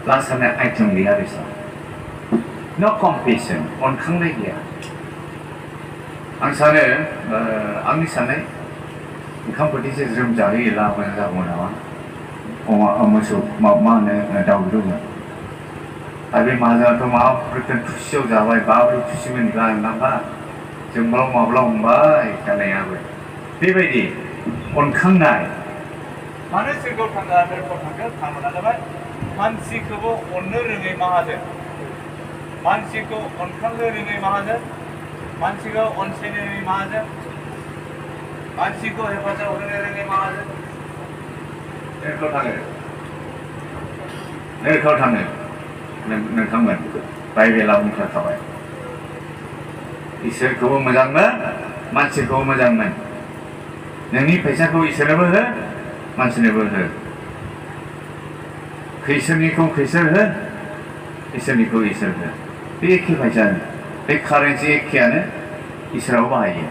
लासारना आइटेम गैया बिसा नो कम्पेसन अनखांनाय गैया आं सानो आंनि साननाय ओंखाम बोथिसे ज्रोम जाहोयोब्ला मोजां जागौमोन नामा मोसौ मा होनो दाउ बेदरजों आरो बे माहाजोनाथ' माबाफोरखौ थुसियाव जाबाय माबोरै थुसि मोनब्ला नामा जोंब्लाव माब्ला हमबाय जानायाबो बेबायदि अनखांनाय मानो सोरगोआव थांगा नोरखोआव थांगोन थांमोना जाबाय मानसिखौबो अननो रोङै माहाजोन मानसिखौ अनखांनो रोङै माहाजोन मानसिखौ अनसायनो रोङै माहाजोन मानसिखौ हेफाजाब होनो रोङै माहाजोन नोरखोआव थाङो नोंथांमोन बाइबेला बुंखाखाबाय इसोरखौबो मोजां मोन मानसिखौबो मोजां मोन नोंनि फैसाखौ इसोरनोबो हो मानसिनोबो हो खैसोरनिखौ खैसोर हो इसोरनिखौ इसोर हो बे एखे फैसानो बे कारेन्सि एखेयानो इसोराबो बाहायो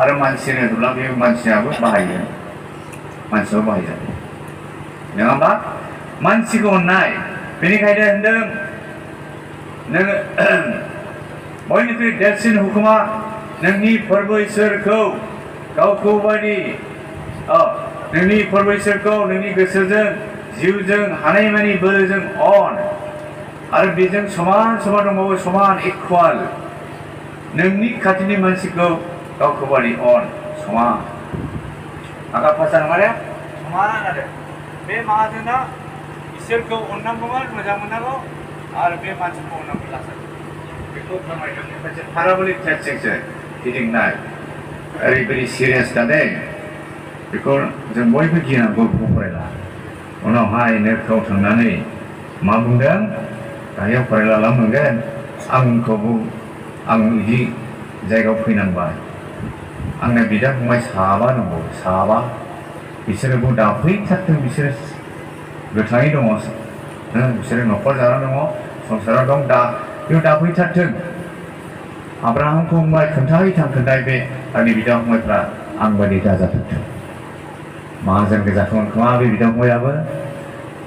आरो मानसिनो होब्ला बे मानसियाबो बाहायो मानसियाबो बाहायजायो नङा होमबा मानसिखौ अननाय बेनिखायनो होनदों नोङो बयनिख्रुइ देरसिन हुकुमा नोंनि फोरबो इसोरखौ गावखौ बायदि नोंनि फोरबो इसोरखौ नोंनि गोसोजों जिउजों हानायमानि बोलोजों अन आरो बेजों समान दंबावो समान इकुवाल नोंनि खाथिनि मानसिखौ गावखौ बायदि अन समान आगा फासा नङा दे समान आरो बे माहाजोना इसोरखौ अननांगौमोन मोजां मोननांगौ आरो बे मानसिखौ अननांगौ लासार बेखौ फोरमायदों मोनसे पाराबलिक टेक्सटजोंसो फिदिंनाय ओरैबायदि सिरियास दा दे बेखौ जों बयबो गिनांगौ फरायला उनावहाय नोरखाव थांनानै मा बुंदों गाहायाव फरायलाला मोनगोन आंखौबो आं बिदि जायगायाव फैनांबाय आंना बिदा फंबाय साबा दंबावो साबा बिसोरबो दाफैथारथों बिसोरो गोथाङै दङ बिसोरो न'खर जाना दङ संसाराव दं दा बेयाव दाफैथारथों आब्राहामखौ बुंबाय खोन्थाहैथां बे आंनि बिदा फंबायफ्रा आं बायदि दाजाथारथों माहाजोन गोजाथों खोमा बे बिदा फंबायाबो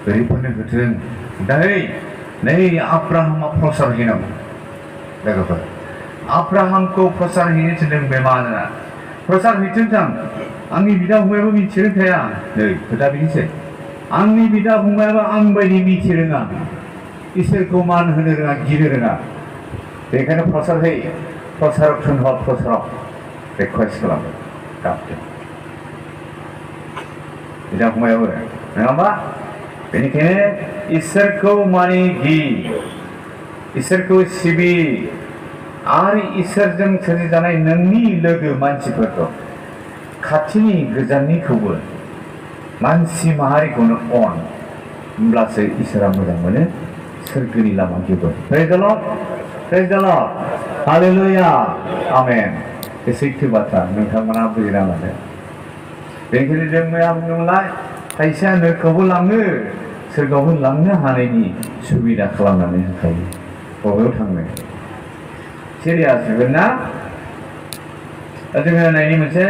गोरिबफोरनो होथों नै आब्राहामा प्रसार हैनांगौ लोगोफोर आब्राहामखौ प्रसार हैनो थिनदों बे माहाजोना प्रसार हैथों थां आंनि बिदा फंबायाबो मिथिनो थाया नै खोथा बिदिसै आंनि बिदा फंबायाबो आं बायदि मिथि रोङा इसोरखौ मान होनो रोङा गिनो रोङा बेखायनो प्रसार होयो प्रसाराव थोनहर प्रसाराव रिकुवेस्ट खालामो गाबदों बिदा फंबायाबो नङा होमबा बेनिखायनो इसोरखौ मानि गि इसोरखौ सिबि आरो इसोरजों सोरजिजानाय नोंनि लोगो मानसिफोरखौ खाथिनि गोजाननिखौबो मानसि माहारिखौनो अन होमब्लासो इसोरा मोजां मोनो सोरगोनि लामा गिबो प्रेज द लर्ड हालेलुया आमेन बे सैथो बाथ्रा नोंथांमोना बुजिना लादो बेनिखायनो जों मैया बुंदोंमोनलाय खायसेया नोरखौबो लाङो सोरगावबो लांनो हानायनि सुबिदा खालामनानै होखायो बबेयाव थांनो सिरियास होगोन ना जोङो नायनि मोनसे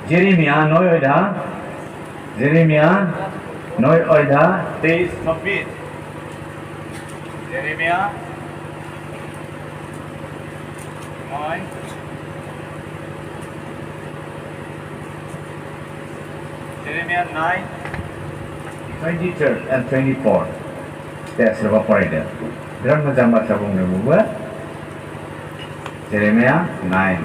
जेरेमिया 9 अध्याय जेरेमिया 9 अध्याय 23-24 जेरेमिया 9 जेरेमिया 9:23 and 24 दे सोरबा फरायदो बिराद मोजां बाथ्रा बुंदों बबो जेरेमिया 9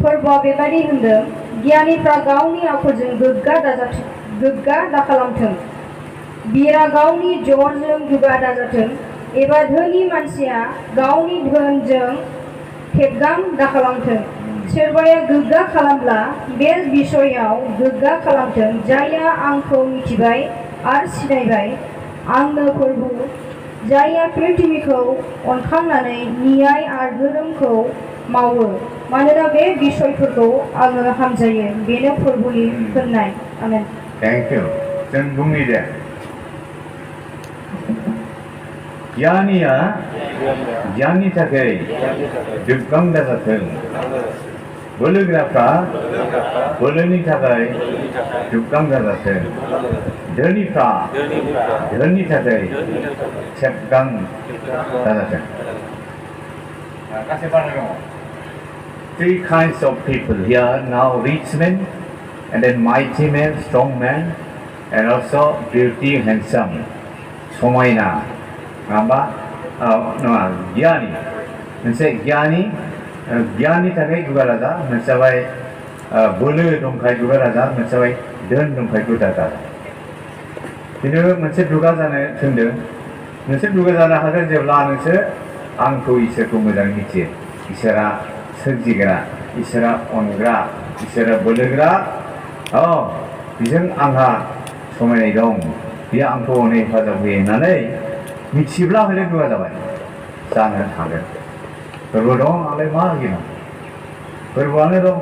फोरबोआ बेबादि होनदों गियानिफ्रा गावनि आखलजों गोग्गा दाखालामथों बिरा गावनि जरजों दुगा दाजाथों एबा धोनि मानसिया गावनि धोनजों खेबगां दाखालामथों सोरबाया गोग्गा खालामब्ला बे बिसयाव गोग्गा खालामथों जायहा आंखौ मिथिबाय आरो सिनायबाय आंनो फोरबो जायहा पृथ्वीखौ अनखांनानै न्याय आरो धोरोमखौ मावो मानोना बे बिसयफोरखौ आङो हामजायो बेनो फोरबोनि होननाय आमेन थेंक इउ जों बुंनि दे गियानिया गियाननि थाखाय दुबगां दाजाथों बोलोग्राफ्रा बोलोनि थाखाय दुबगां दाजाथों धोनिफ्रा धोननि थाखाय खेबगां दाजाथों गासै बाथ्रा दङ Three kinds of people here now: rich men, and then mighty men, strong men, and also beauty, handsome. Somaina, apa? Nama Gyani. Mense Gyani, Gyani takai juga raja. Mensabai bolu dongkai juga raja. Mensabai don dongkai juga raja. Jadi mense juga jana tunduk. Mense juga jana hadir jebla mense angku isyaku mudang kecil. Isyara सोरजिग्रा इसोरा अनग्रा इसोरा बोलोग्रा बेजों आंहा समायनाय दं बियो आंखौ अनेक हेफाजाब होयो होननानै मिथिब्ला हले दुगा जाबाय जानो हागोन फोरबो दं आंलाय मा गिनां फोरबोआनो दं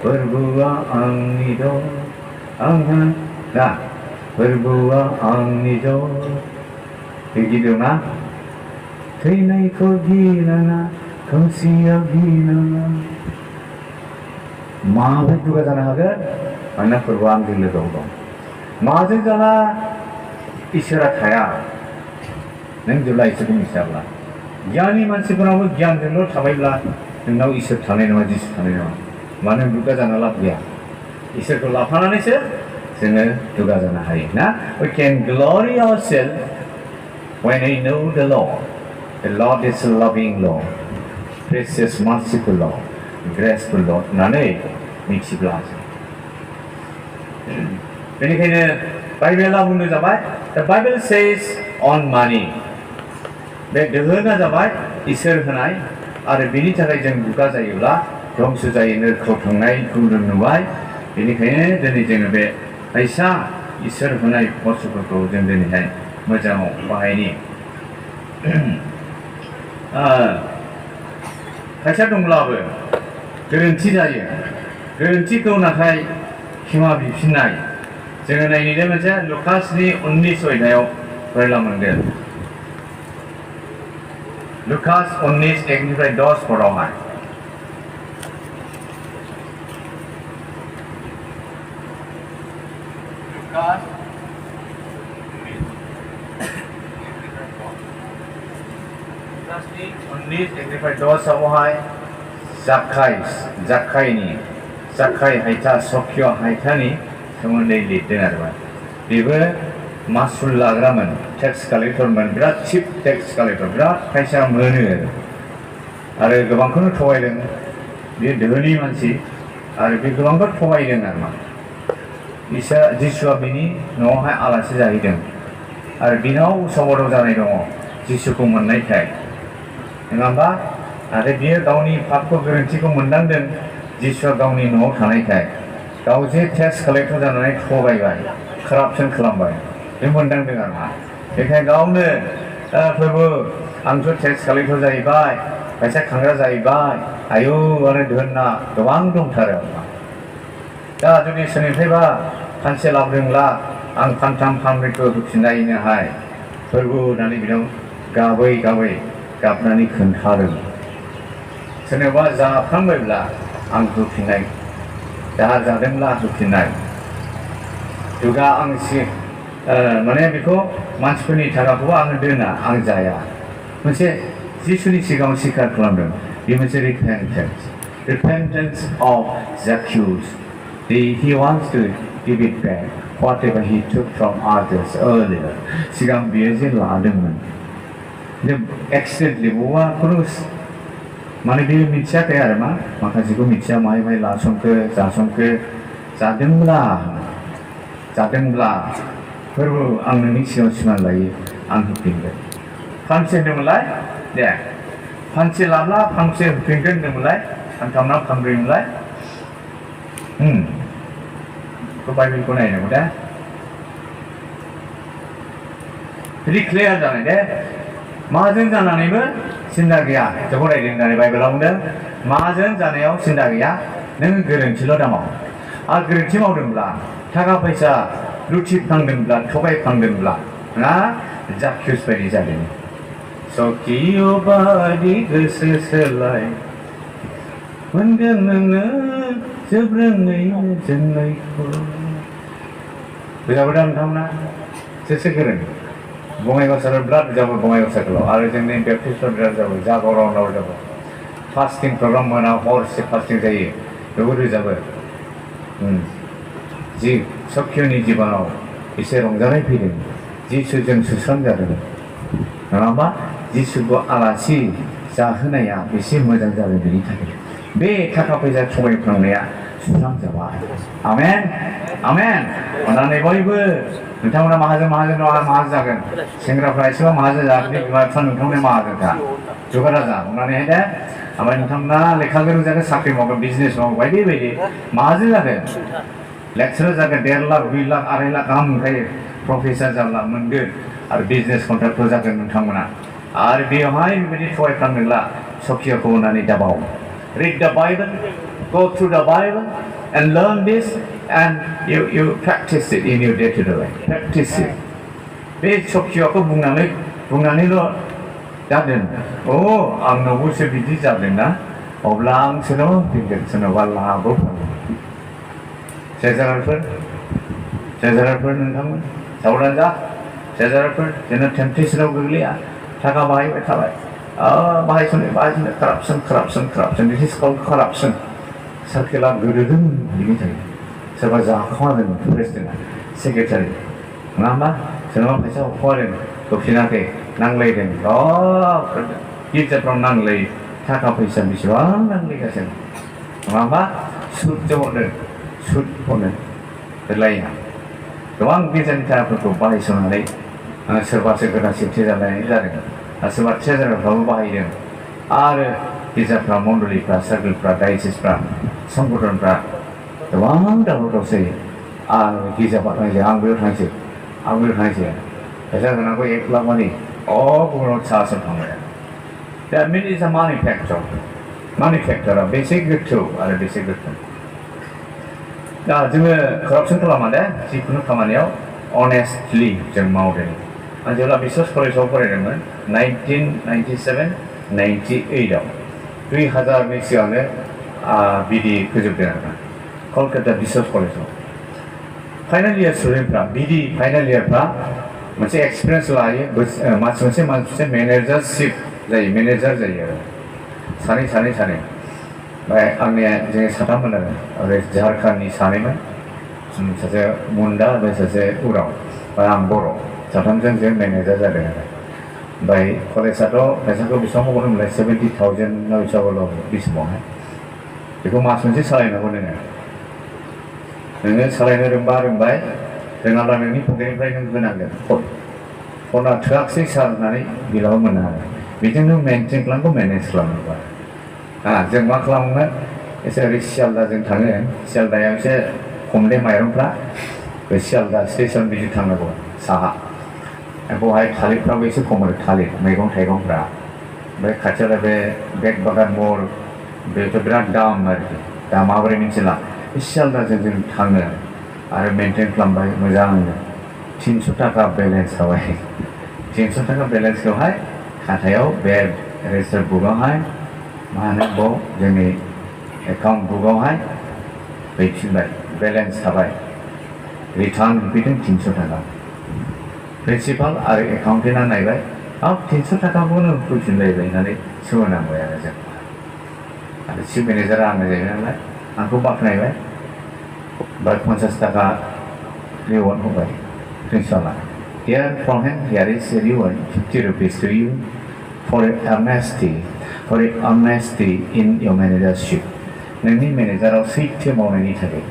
फोरबोआ आंनि दं आंहा दा फोरबोआ आंनि दं बे गिदोंना थैनायखौ गिनाङा खोमसियाव गिनाङा माबोरै दुगा जानो हागोन मानोना फोरबोआ आंजों लोगोआव दं माजों जाला इसोरा थाया नों जेब्ला इसोरखौ मिथियाब्ला गियानि मानसिफोराबो गियानजोंल' थाबायब्ला नोंनाव इसोर थानाय नङा जिसु थानाय नङा मानो दुगा जाना लाब गैया इसोरखौ लाफानानैसो जोङो दुगा जानो हायो ना we can glory ourselves when we know the Lord is a loving Lord precious merciful Lord graceful Lord होननानै मिथिब्ला बेनिखायनो बाइबेला बुंनो जाबाय the Bible says on money बे दोहोना जाबाय इसोर होनाय आरो बेनि थाखाय जों दुगा जायोब्ला धंस जायो नोरखौ थांनायखौ जों नुबाय बेनिखायनो दिनै जोङो बे फैसा इसोर होनाय बुस्थुफोरखौ जों दिनैहाय मोजाङाव बाहायनि खायसा दंब्लाबो गोरोन्थि जायो गोरोन्थिखौ नाथाय क्षमा बिफिननाय जोङो नायनो मोनसे लुकासनि 19 अध्यायाव फरायला मोनगोन लुकास 19 1निफ्राय 10 पदावहाय लुकासनि 19 1निफ्राय 10 आवहाय जाखाय हायथा सखिय हायथानि सोमोन्दै लिरदों आरो बेबो मासुल लाग्रामोन टेक्स कालेक्टरमोन बिराद चिप टेक्स कालेक्टर बिराद फैसा मोनो आरो गोबांखौनो थगायदों बे दोहोनि मानसि आरो बे गोबांखौ थगायदों आरो मा जिसुआ बिनि न'आवहाय आलासि जाहैदों आरो बिनाव समादाव जानाय दङ जिसुखौ मोननायखाय नङा होमबा आरो बियो गावनि पापखौ गोरोन्थिखौ मोनदांदों जिसुआ गावनि न'आव थानायखाय गाव जे टेक्स कालेक्टर जानानै थगायबाय कारापसन खालामबाय बे मोनदांदों आरो मा बेखायनो गावनो प्रभु आंथ' टेक्स कालेक्टर जाहैबाय फैसा खांग्रा जाहैबाय आयु आरो धोनना गोबां दंथारो दा जुदि सोरनिफ्रायबा फानसे लाबोदोंब्ला आं फानथाम फानब्रैखौ होफिननायनोहाय प्रभु होननानै बिनाव गाबै गाबनानै खोन्थादों सोरनोबा जाफ्लांबायब्ला आं होफिननाय दाहार जादोंब्ला होफिननाय दुगा आं माने बेखौ मानसिफोरनि थाखाखौबो आङो दोना आं जाया मोनसे जिसुनि सिगाङाव स्वीकार खालामदों बे मोनसे repentance of Zacchaeus he wants to give it back whatever he took from others earlier सिगां बियो जे लादोंमोन एक्सिडेन्टलि बबेबा खुनु माने बे मिथियाखै आरो मा माखासेखौ मिथिया माहाय लासंखो जासंखो जादोंब्ला फोरबो आं नोंनि सिगाङाव सिमान लायो आं होफिनगोन फांसे होनदोंमोनलाय दे फांसे लाब्ला फांसे होफिनगोन होनदोंमोनलाय फांथामना फांब्रैमोनलाय बाइबेलखौ नायनांगौ दा बिदि क्लियार जानाय दे माहाजोन जानानैबो सिन्था गैया जोंखौ रायदों होननानै बाइबेलाव बुंदों माहाजोन जानायाव सिन्था गैया नों गोरोन्थिल' दामाव आरो गोरोन्थि मावदोंब्ला थाखा फैसा लुथिफ्लांदोंब्ला थगायफ्लांदोंब्ला ना जाक्कियुस बायदि जादों सखिय बादि गोसो सोलाय मोनगोन नोङो जोब्रोङै जोंनायखौ बिजाबो दा नोंथांमोना सोरसो गोरों बङाइगावसाराव बिराद जाबो बङाइगावसारखौल' आरो जोंनि बेप्टिस्टफ्रा बिराद जाबो जागरावनाव जाबो फास्टिं प्रग्राम मोना हरसे फास्टिं जायो बेखौ रोजाबो जि सखियनि जिबनाव एसे रंजानाय फैदों जिसुजों सुस्रांजादों नङा होमबा जिसुखौ आलासि जाहोनाया बेसे मोजां जादों बेनि थाखाय बे थाखा फैसा थगायफ्लांनाया सुस्रांजाबाय आमेन आमेन अननानै बयबो नोंथांमोना माहाजोन जागोन सेंग्राफ्रा एसेबां माहाजोन जागोन बिमा बिफा नोंथांमोना माहाजोनखा जगारा जा अननानैहाय दे ओमफ्राय नोंथांमोना लेखा गोरों जागोन साख्रि मावगोन बिजनेस मावगोन बायदि माहाजोन जागोन लेक्सारार जागोन 1.5 लाख 2 लाख 2.5 लाख गाहाम मोनखायो प्रफेसार जाब्ला मोनगोन आरो बिजनेस कन्ट्राक्टर जागोन नोंथांमोना आरो बेवहाय बेबायदि थगायफ्लांदोंब्ला सखियखौ होनानै दाबाव read the Bible go through the Bible and learn this and you practice it in your day-to-day life practice it बे सखियखौ बुंनानैल' जादों आंनावबोसो बिदि जादोंना अब्ला आं सोरनाव फैगोन सोरनावबा लाबोफागोन सेजारारफोर नोंथांमोन सावरायना जा सेजारारफोर जोंना टेम्पटेसनाव गोग्लैया थाखा बाहायबाय थाबाय बाहायसनो corruption this is called corruption सार्केला गोदोदों बिनि थाखाय सोरबा जाखोमादों प्रेसिडेन्टआ सेक्रेटारि नङा होमबा सोरनाबा फैसा हख'वादों होफिनाखै नांलायदों गिर्जाफ्राव नांलाय थाखा फैसा बेसेबां नांलायगासिनो नङा होमबा सुदजो हरदों सुद हरदों होलाया गोबां गिर्जानि थाखाफोरखौ बाहायस'नानै सोरबासो गोदान सिफथि जानाय जादों आरो सोरबा ट्रेजारारफ्राबो बाहायदों आरो गिर्जाफ्रा मण्डलिफ्रा सार्केलफ्रा डायसिसफ्रा संगठनफ्रा गोबां दावराव दावसि आरो गिर्जा बानायसै आं बेयाव थांसै फैसा होनांगौ 1 लाख मानि गुबुनाव साहासो थांबाय दा मेन इज आ मानि फेक्टरा बेसे गोथौ आरो बेसे गोथौ दा जोङो कारापसन खालामा दे जिखुनु खामानियाव अनेस्टलि जों मावदों आं जेब्ला बिश्वास कलेजाव फरायदोंमोन 1997-98 2000नि सिगांनो बिडि फोजोबदों आरोना कलकाता बिश्वास कलेजाव फाइनाल इयार स्टुडेन्टफ्रा बिडि फाइनाल इयारफ्रा मोनसे एक्सपिरियेन्स लायो मास मोनसे मेनेजारशिप जायो मेनेजार जायो आरो सानै ओमफ्राय आंनिया जोङो साथाममोन आरो झारखण्डनि सानैमोन सासे मुन्डा ओमफ्राय सासे उराव ओमफ्राय आं बर' साथामजों जों मेनेजार जादों आरो ओमफ्राय कलेजआथ' फैसाखौ बेसेबां हगरदोंमोनलाय 70,000 ना बेसेबांल' बे समावहाय बेखौ मास मोनसे सालायनांगौ नोङो सालायनो रोंबाय रोङाब्ला नोंनि पकेटनिफ्राय नों होनांगोन फना थोआखिसै सार होननानै बिलाबो मोनो आरो बेजोंनो मेनटेन खालामनांगौ मेनेज खालामनांगौ जों मा खालामोमोन एसे ओरै सियालदाजों थाङो सियालदायाव एसे खमले माइरंफ्रा बे सियालदा स्टेसन बिदि थांनांगौ साहा बेवहाय थालिरफ्राबो एसे खम आरो थालिर मैगं थाइगंफ्रा ओमफ्राय खाथियाव बे बेग बागान मल बेथ' बिराद दाम आरोखि दा माबोरै मिथिला बे सियालदाजों जों थाङो आरो मेनटेन खालामबाय मोजांनो 300 थाखा बेलेन्स थाबाय 300 थाखा बेलेन्सखौहाय खाथायाव बे रेजिस्टार बुकआवहाय मा होनो बाव जोंनि एकाउन्ट बुकआवहाय हैफिनबाय बेलेन्स थाबाय रिटार्न होफैदों 300 थाखा प्रिन्सिपाल आरो एकाउन्टेन्टआ नायबाय 300 थाखाखौनो होफैफिनलायबाय होननानै सोमोनांबाय आरो जों आरो चिफ मेनेजारा आंनो जायो नालाय आंखौ बाख्नायबाय ओमफ्राय 50 थाखा रिवार्ड होबाय प्रिन्सिपाला Here from him, here is a reward, 50 rupees to you for honesty in your managership. नोंनि मेनेजाराव सैथो मावनायनि थाखाय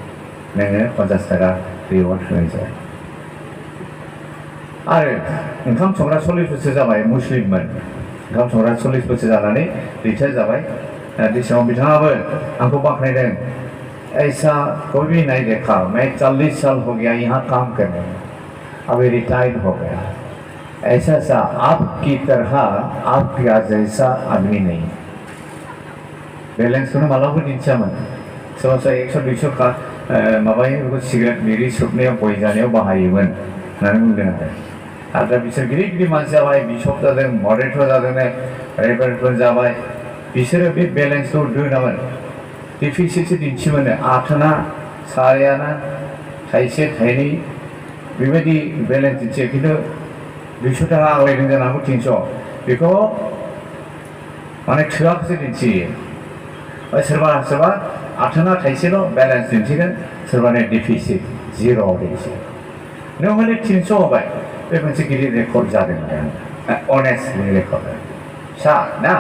नोङो 50 थाखा रिवार्ड होनाय जाबाय आरो ओंखाम संग्रा 40 बोसोर जाबाय मुस्लिममोन ओंखाम संग्रा 40 बोसोर जानानै रिटायार जाबाय बे समाव बिथाङाबो आंखौ बाख्नायदों ऐसा कोई भी नहीं देखा मैं 40 साल हो गया यहाँ काम करने अभी रिटायर्ड हो गया ऐसा आपकी तरह आपका जैसा आदमी नहीं बैलेंसखौनो मालाबो दिन्थियामोन सोरबा 100-200 का माबायो बेखौ सिगारेट बिरि सोबनायाव गय जानायाव बाहायोमोन होननानै बुंदों आरो दा बिसोर गिदिर मानसि जाबाय बिशप जादों मडारेटर जादों रेभारेन्डफोर जाबाय बिसोरो बे बेलेन्सखौ दोनामोन डिफिसिटसो दिन्थियोमोन आथोना सारायाना थाइसे थाइनै बेबायदि बेलेन्स दिन्थियो खिन्थु 200 थाखा आग्लायदों जानो हागौ 300 बेखौ माने थोआखैसो दिन्थियो सोरबा आथोना थाइसेल' बेलेन्स दिन्थिगोन सोरबानो डिफिसिट 0 दिन्थियो नों माने 300 होबाय बे मोनसे गिदिर रेकर्ड जादों आरो अनेस्टलि रेकर्ड फिसा ना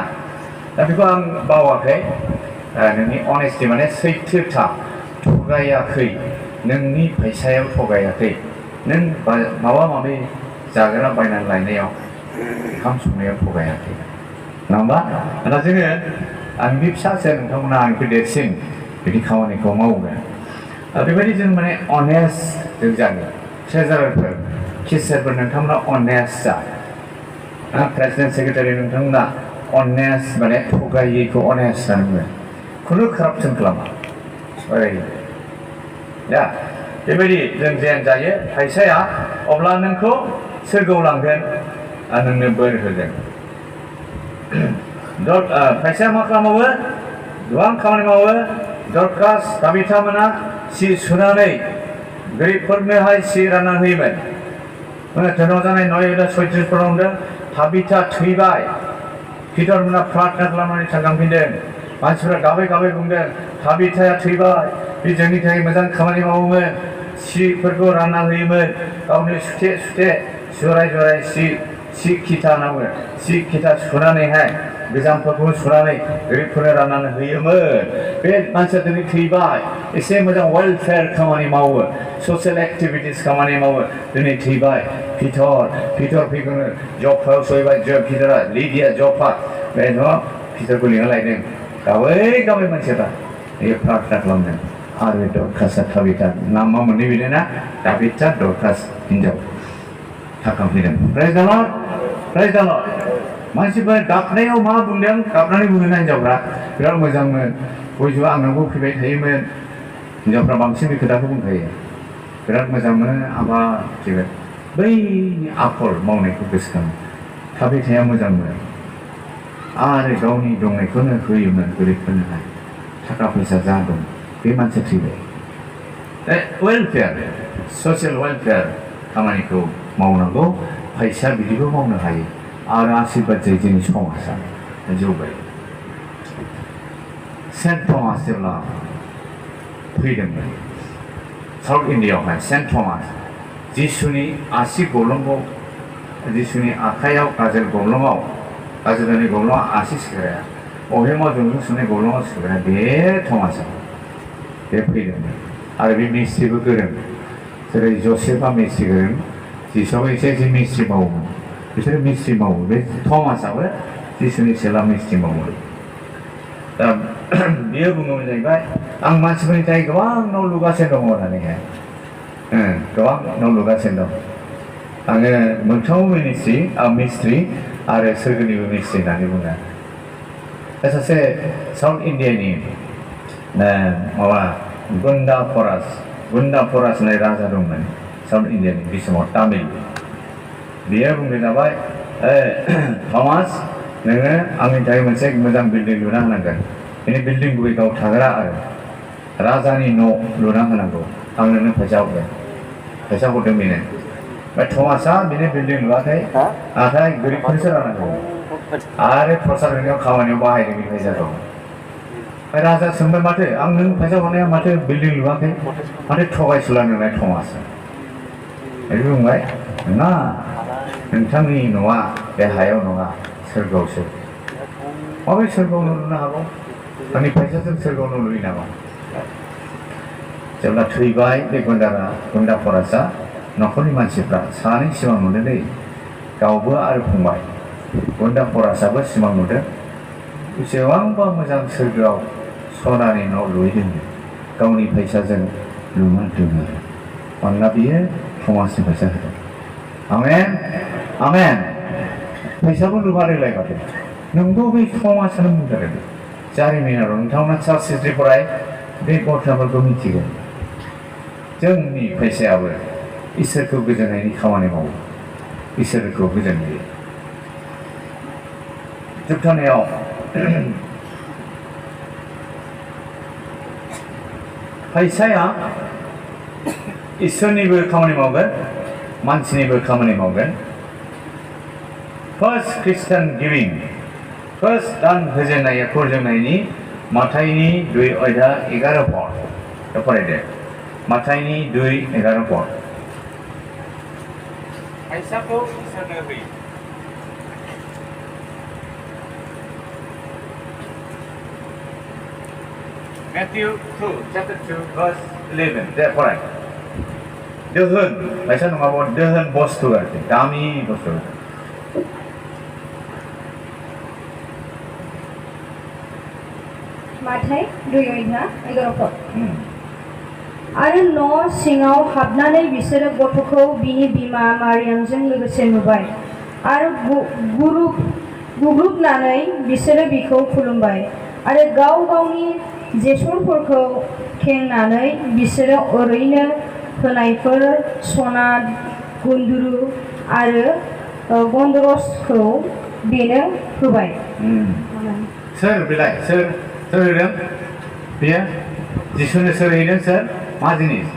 दा बेखौ आं बावाखै नोंनि अनेस्टि माने सैथोथा थगायाखै नोंनि फैसायाव थगायाखै नों माबा माबि जाग्रा बायनानै लायनायाव ओंखाम संनायाव थगायाखै नङा होमबा दा जोङो आं बे फिसासो नोंथांमोना आंनिफ्राय देरसिन बिदि खामानिखौ मावगोन बेबायदि जों माने अनेस्ट जों जागोन ट्रेजारारफोर केसियारफोर नोंथांमोना अनेस्ट जा प्रेसिडेन्ट सेक्रेटारि नोंथांमोना अनेस्ट माने थगायैखौ अनेस्ट जानांगोन खुनु कारापसन खालामा ओरै दा बेबायदि जों जेन जायो फैसाया अब्ला नोंखौ सोरगोआव लांगोन आरो नोंनो बोर होगोन फैसाया मा खालामो गोबां खामानि मावो दरखास दाबिथामोना सि सुनानै गोरिबफोरनोहाय सि रानना होयोमोन धोनाव जानाय 9:36 होनदों थाबिथा थैबाय पिटारमोना प्रार्थना खालामनानै थांखांफिनदों मानसिफ्रा गाबै बुंदों थाबिथाया थैबाय बे जोंनि थाखाय मोजां खामानि मावोमोन सिफोरखौ रानना होयोमोन गावनो सुथे जराय सि खिथा नांगौ सि खिथा सुनानैहाय गोजामफोरखौ सुनानै गोरिबफोरनो राननानै होयोमोन बे मानसिया दिनै थैबाय एसे मोजां वेलफेयार खामानि मावो ससियेल एक्टिभिटिस खामानि मावो दिनै थैबाय पिटर फैगोनो जबफोराव सहैबाय पिटरा लिडिया जबफा बेनो पिटरखौ लिंना लायदों गाबै मानसिफ्रा बे प्रार्थना खालामदों आरो दरखासा थाबिथा नामा मोननै बिदिना दाबिथा दरखास हिनजाव थाखा फैदों प्रेज द लर्ड मानसिफोर गाबनायाव मा बुंदों गाबनानै बुङोना हिनजावफ्रा बिराद मोजांमोन बयबो आंनावबो फैबाय थायोमोन हिनजावफ्रा बांसिन बे खोथाखौ बुंखायो बिराद मोजांमोन आबा फैबाय बैनि आखल मावनायखौ गोसोखाङो थाबिथाया मोजांमोन आरो गावनि दंनायखौनो होयोमोन गोरिबफोरनोहाय थाखा फैसा जा दं बे मानसिया थैबाय वेलफेयार ससियेल वेलफेयार खामानिखौ मावनांगौ फैसा बिदिबो मावनो हायो आरो आशीर्बाद जायो जोंनि समाजा जौगायो सेन्ट थमास जेब्ला फैदोंमोन साउथ इण्डियाआवहाय सेन्ट थमास जिसुनि आसि गब्लंआव जिसुनि आखाइयाव गाजोल गब्लंआव गाजोलनि गब्लंआव आसि सोग्राया अहेमाव जंजों सुनाय गब्लंआव सोग्राया बे थमासआ बे फैदोंमोन आरो बे मिस्ट्रिबो गोरों जेरै जसेफआ मिस्ट्रि गोरों जिसुआबो एसे मिस्ट्रि मावोमोन बिसोरो मिस्ट्रि मावो बे थमासआबो जिसुनि सेला मिस्ट्रि मावो दा बियो बुङोमोन जाहैबाय आं मानसिफोरनि थाखाय गोबां न' लुगासिनो दङ होननानैहाय गोबां न' लुगासिनो दं आङो मोनथाम मिस्ट्रि आरो सोरगोनिबो मिस्ट्रि होननानै बुङो सासे साउथ इण्डियानि माबा गुन्डा फरास होननाय राजा दंमोन साउथ इण्डियानि बे समाव तामिल बियो बुंनो जाबाय थमास नोङो आंनि थाखाय मोनसे मोजां बिल्डिं लुना होनांगोन बेनि बिल्डिं गुबै गाव थाग्रा आरो राजानि न' लुना होनांगौ आं नोंनो फैसा हरगोन फैसा हरदों बेनो ओमफ्राय थमासआ बेनि बिल्डिं लुवाखै नाथाय गोरिबफोरसो राननांगौ आरो प्रसाद होनायाव खामानियाव बाहायदों बे फैसाखौ राजा सोंबाय माथो आं नों फैसा हरनाया माथो बिल्डिं लुवाखै माथो थगायसुला नोंलाय थमासआ बिदि बुंबाय नङा नोंथांनि न'आ बे हायाव नङा सोरगोआवसो माबोरै सोरगोआव न' लुनो हागौ आंनि फैसाजों सोरगोआव न' लुयो नामा जेब्ला थैबाय बे गुन्डा फरासा न'खरनि मानसिफ्रा सानै सिमां नुदोंलै गावबो आरो फंबाय गुन्डा फरासाबो सिमां नुदों बेसेबांबा मोजां सोरगोआव सनानि न' लुहैदों गावनि फैसाजों लुमारदों आरो मानोना बियो थमासनि फैसा होदों आमेन आमेन फैसाबो लुमारोलाय माथो नोंबो बै थमासआनो बुंदों जारिमिनाव नोंथांमोना चार्च हिस्ट्रि फराय बे बाथ्राफोरखौ मिथिगोन जोंनि फैसायाबो इसोरखौ गोजोननायनि खामानि मावो इसोरखौ गोजोन होयो जोबथारनायाव फैसाया इसोरनिबो खामानि मावगोन मानसिनिबो खामानि मावगोन फार्स्ट ख्रिस्टान गिभिं फार्स्ट दान होजेननाय फोजोंनायनि माथाइनि 2:11 पद फरायदो माथाइनि 2:11 पद फैसाखौ इसोरनो होयो Matthew 2, chapter 2, verse 11. There, fine. दोहोन फैसा नङाबा दोहोन बस्तु आरोखि दामि बस्तु माथाइ 2:11 आरो न' सिङाव हाबनानै बिसोरो गथ'खौ बिनि बिमा मारियामजों लोगोसे नुबाय आरो गुग्रुबनानै बिसोरो बिखौ खुलुमबाय आरो गाव गावनि जेसरफोरखौ खेंनानै बिसोरो ओरैनो होनायफोर सना गुन्दुरु आरो गन्दरसखौ बेनो होबाय सोर बेलाय सोर होदों बेयो जिसुनो सोर हैदों सोर मा जिनिस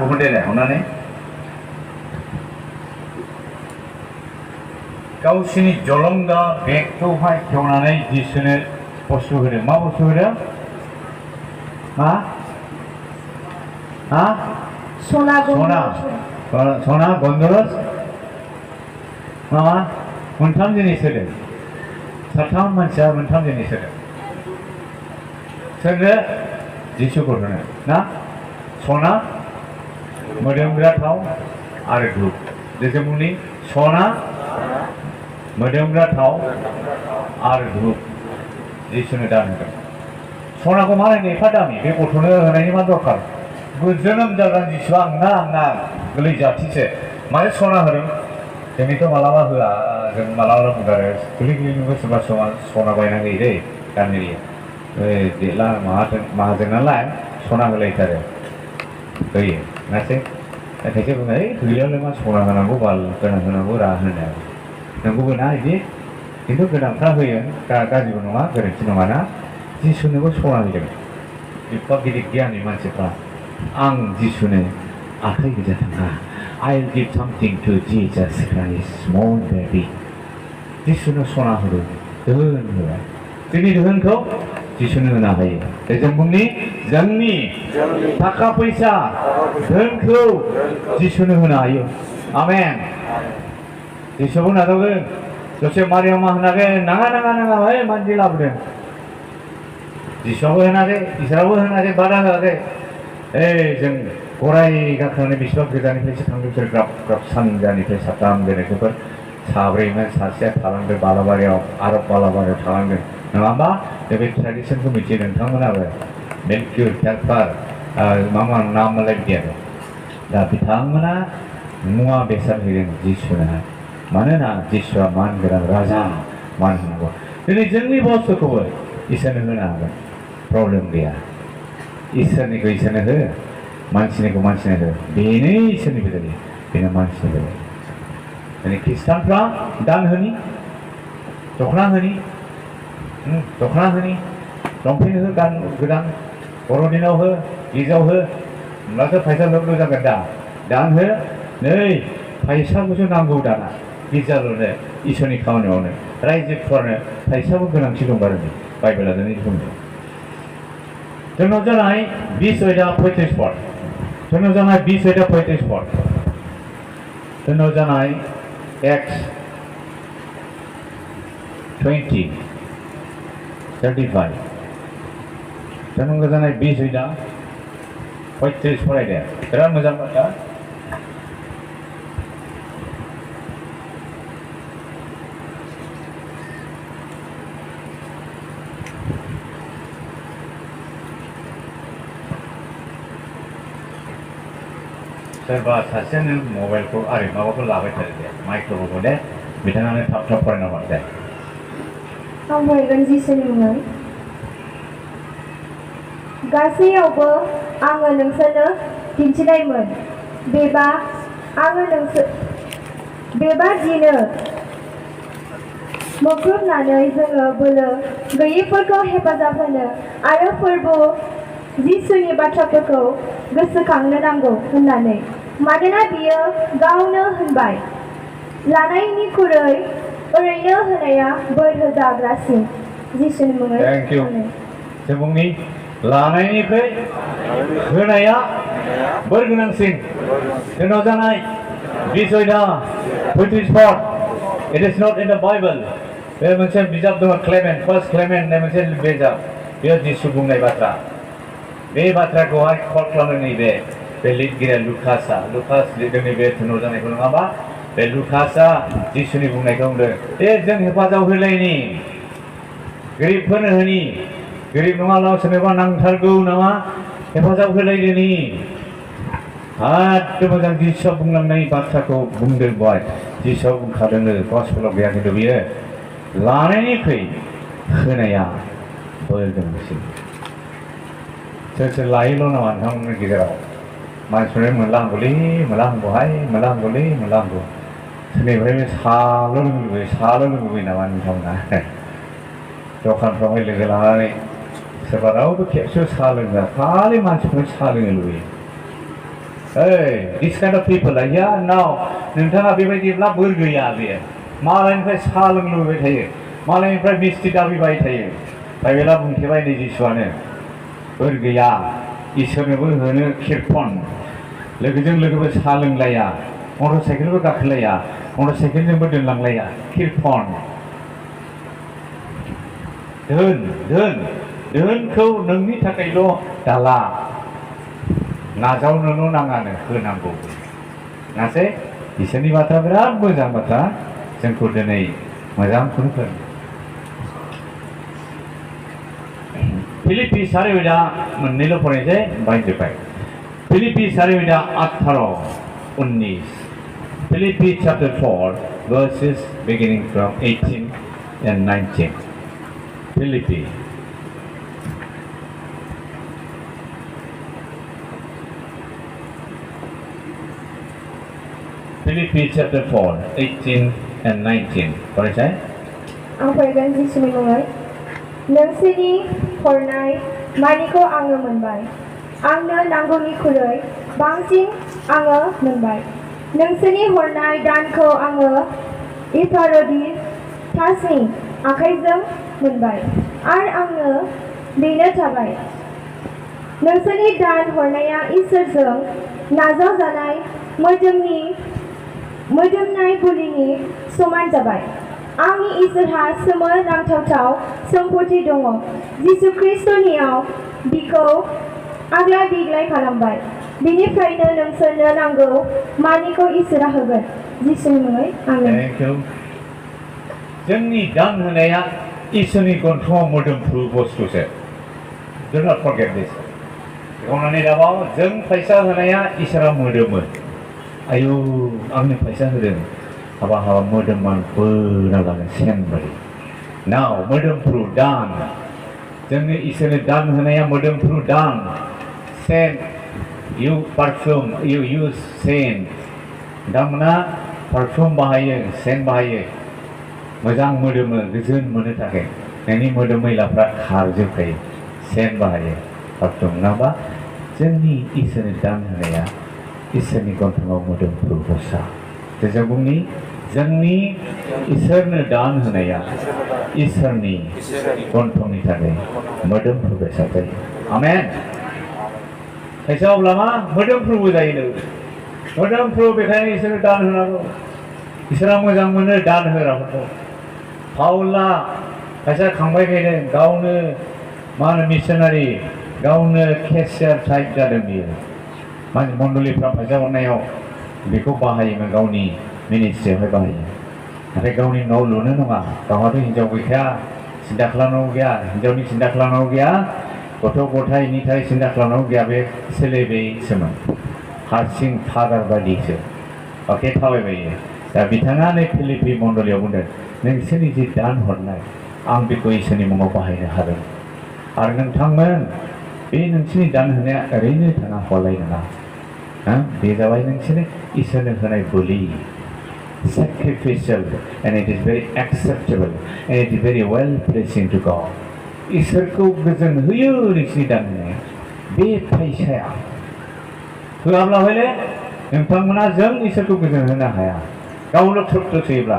गुबुन देलाय हमनानै गावसिनि जलंगा बेगखौहाय खेवनानै जिसुनो बुस्थु होदों मा बुस्थु होदों सना गन्दरस माबा मोनथाम जिनिस होदों साथाम मानसिया मोनथाम जिनिस होदों सोरनो जिसुखौ होनो ना सना मोदोमग्रा थाव आरो धुप जेजोंनि सना मोदोमग्रा थाव आरो धुप जिसुनो दान होदों सनाखौ मालायनो एफा दामि बे गथ'नो होनायनि मा दरखार जोनोम जागोन जिसुआ आंना गोरलै जाथिसो मानो सना होदों जोंनिथ' मालाबा होआ जों मालाबा बुंदों आरो गोरलै गोरलैनोबो सोरबा सना बायना होयो दै गामिनि देला माहाजोन नालाय सना होलायथारो होयो नासै खायसे बुङो गैयालाय मा सना होनांगौ बाल गोनां होनांगौ रा होनो नंगौबो ना बिदि खिन्थु गोनांफ्रा होयो गाज्रिबो नङा गोरोन्थि नङा ना जिसुनोबो सना होदों एफा गिदिर गियानि मानसिफ्रा आं जिसुनो आखाइ गोजा थाङा I'll give something to Jesus Christ small baby जिसुनो सना होदों दोहोन होबाय जोंनि दोहोनखौ जिसुनो होनो हायो जों बुंनि जोंनि थाखा फैसा धोनखौ जिसुनो होनो हायो आमेन जिसुबो नाजावगोन दसे मारियामा होनाखै नाङा भाई मानसि लाबोदों जिसुआबो होनाखै इसोराबो होनाखै बादा होआखै जों गराय गाखोनानै बेसेबां गोजाननिफ्रायसो थांदों बिसोर ग्राब ग्राब सानजानिफ्राय साथाम जेरैफोर साब्रैमोन सासेया थालांदों बालाबारियाव आरो बालाबारियाव थालांदों नङा होमबा बे ट्रेडिसनखौ मिथियो नोंथांमोनाबो मेलकिउर हेल्पार मा नाम मोनलाय बिदि आरो दा बिथांमोना मुवा बेसाद होदों जिसुनो मानोना जिसुआ मान गोनां राजा मान होनांगौ दिनै जोंनि बुस्थुखौबो इसोरनो होनो हागोन प्रब्लेम गैया इसोरनिखौ इसोरनो हो मानसिनिखौ मानसिनो हो बेनो इसोरनिबो जायो बेनो मानसिनिबो जायो दिनै ख्रिस्टानफ्रा दान होनि दख'ना होनि लंपेन्ट हो गान गोदान बर'दिनाव हो गिर्जायाव हो होमब्लासो फैसा लोब जागोन दान हो नै फैसाखौसो नांगौ दाना गिर्जाल'नो इसोरनि खामानियावनो रायजोफोरनो फैसाबो गोनांथि दं आरो बाइबेला दिनै बुंदों जोंनाव जानाय 20 आयदा 35 पद जोंनाव जानाय 20 आयदा 35 पद जोंनाव जानाय एक्स 20:35 जोंनाव जानाय 20 आयदा 35 फरायदो बिराद मोजां बाथ्रा सोरबा सासेयानो मबाइलखौ आरो माबाखौ लाबाय थादो दे माइक्र'फोरखौ दे बिथाङानो थाब फरायना हर दे आं फरायगोन जिसुनि मुङै गासैयावबो आङो नोंसोरनो दिन्थिनायमोन बेबादिनो मोख्रोबनानै जोङो बोलो गैयैफोरखौ हेफाजाब होनो आरो फोरबो जिसुनि बाथ्राफोरखौ गोसोखांनो नांगौ होननानै मानोना बियो गावनो होनबाय लानायनिख्रुइ ओरैनो होनाया बोर होजाग्रासिन जिसुनि मुङै थेंक इउ जों बुंनि लानायनिख्रुइ होनाया बोर गोनांसिन जोंनाव जानाय 20 आयदा 35 पद it is not in the Bible बे मोनसे बिजाब दङ क्लेमेन्ट फार्स्ट क्लेमेन्ट होननाय मोनसे बिजाब बेयाव जिसु बुंनाय बाथ्रा बे बाथ्राखौहाय कल खालामो नैबे लिरगिरिया लुकास लिरदों नैबे जोंनाव जानायखौ नङाबा बे लुकासआ जिसुनि बुंनायखौ बुंदों जों हेफाजाब होलायनि गोरिबफोरनो होनि गोरिब नङाब्ला सोरनोबा नांथारगौ नामा हेफाजाब होलायदोनि हाथ मोजां जिसुआ बुंलांनाय बाथ्राखौ बुंदों बय जिसुआ बुंखादोंनो गसपेलाव गैया खिन्थु बियो लानायनिख्रुइ होनाया बोर गोनांसिन सोर लायोल' नामा नोंथांमोननि गेजेराव मानसिफोरा मोनलांगौ सोरनिफ्रायबो साल' लोंलुबैयो नामा नोंथांमोना दखानफ्रावहाय लोगो लानानै सोरबा रावबो खेबसेयाव साहा लोंग्रा खालि मानसिफोरनो साहा लोंनो लुबैयो दिस काइन्ड अफ पिपल नाव नोंथाङा बेबायदिब्ला बोर गैया बेयो मालायनिफ्राय साहा लोंनो लुबैबाय थायो मालायनिफ्राय मिस्टि दाबिबाय थायो बाइबेला बुंथेबाय नै जिसुआनो बोर गैया इसोरनोबो होनो किर्तन लोगोजों लोगोबो साहा लोंलाया मटर साइकेलबो गाखोलाया मटर साइकेलजोंबो दोनलांलाया किर्तन दोहोनखौ नोंनि थाखायल' दाला नाजावनोल' नाङानो होनांगौ नाथाय इसोरनि बाथ्रा बिराद मोजां बाथ्रा जोंखौ दिनै मोजांखौनो फोरोङो फिलिपि सारिदा मोननैल' फरायनोसै बायजोब्बाय फिलिपि सारिदा 18-19 फिलिपि chapter 4 verses beginning from 18 and 19 फिलिपि Philippi chapter 4, 18 and 19. फरायसाय आं फरायगोन जिसुनि मुङै नोंसोरनि हरनाय मानिखौ आङो मोनबाय आंनो नांगौनिख्रुइ बांसिन आङो मोनबाय नोंसोरनि हरनाय दानखौ आङो इपाफ्रदितासनि आखाइजों मोनबाय आरो आंनो बेनो थाबाय नोंसोरनि दान हरनाया इसोरजों नाजावजानाय मोदोमनाय बुलिनि समान जाबाय आंनि इसोरहा सोमोनांथाव सम्पथि दङ जिसु ख्रीष्टनियाव बिखौ आग्लाय बिग्लाय खालामबाय बिनिफ्रायनो नोंसोरनो नांगौ मानिखौ इसोरा होगोन जिसुनि मुङै आमेन जोंनि दान होनाया इसोरनि गन्थङाव मोदोमफ्रु बुस्थुसो do not forget this बेखौनानै दाबाव जों फैसा होनाया इसोरा मोदोमो आयु आंनो फैसा होदों हाबा मोदोमान बोना लाङो सेन बायदि नाव मोदोमफ्रु दान जोंनि इसोरनो दान होनाया मोदोमफ्रु दान सेन you perfume you use सेन दामना पारफिउम बाहायो सेन बाहायो मोजां मोदोमो गोजोन मोननो थाखाय नोंनि मोदोम मैलाफ्रा खारजोबखायो सेन बाहायो पारफिउम नङाबा जोंनि इसोरनो दान होनाया इसोरनि गन्थङाव मोदोमफ्रु बसा जों बुंनि जोंनि इसोरनो दान होनाया इसोरनि गन्थंनि थाखाय मोदोमफ्रु बेसाद जायो आमेन फैसा अब्ला मा मोदोमफ्रुबो जायो मोदोमफ्रु बेखायनो इसोरनो दान होनांगौ इसोरा मोजां मोनो दान होग्राफोरखौ पाउला फैसा खांबाय थादों गावनो मा होनो मिशनारि गावनो केशियार टाइप जादों बियो माने मण्डलिफ्रा फैसा हरनायाव बेखौ बाहायोमोन गावनि मिनिस्ट्रियावहाय बाहायो नाथाय गावनि न' लुनो नङा गावहाथ' हिन्जाव गैखाया सिन्था खालामनांगौ गैया हिन्जावनि सिन्था खालामनांगौ गैया गथ' गथायनि थाखाय सिन्था खालामनांगौ गैया बे सोलिबायसोमोन हारसिं फादार बायदिसो अके थाबायबायो दा बिथाङा नै फिलिपि मण्डलियाव बुंदों नोंसोरनि जि दान हरनाय आं बेखौ इसोरनि मुङाव बाहायनो हादों आरो नोंथांमोन बे नोंसोरनि दान होनाया ओरैनो थाङा हरलाय नङा बे जाबाय नोंसोरनि इसोरनो होनाय बोलि sacrificial and it is very acceptable and it is very well pleasing to God इसोरखौ गोजोन होयो नोंसोरनि दान होनाया बे फैसाया होआब्ला हले नोंथांमोना जों इसोरखौ गोजोन होनो हाया गावनो थ्रुब थ्रुबयोब्ला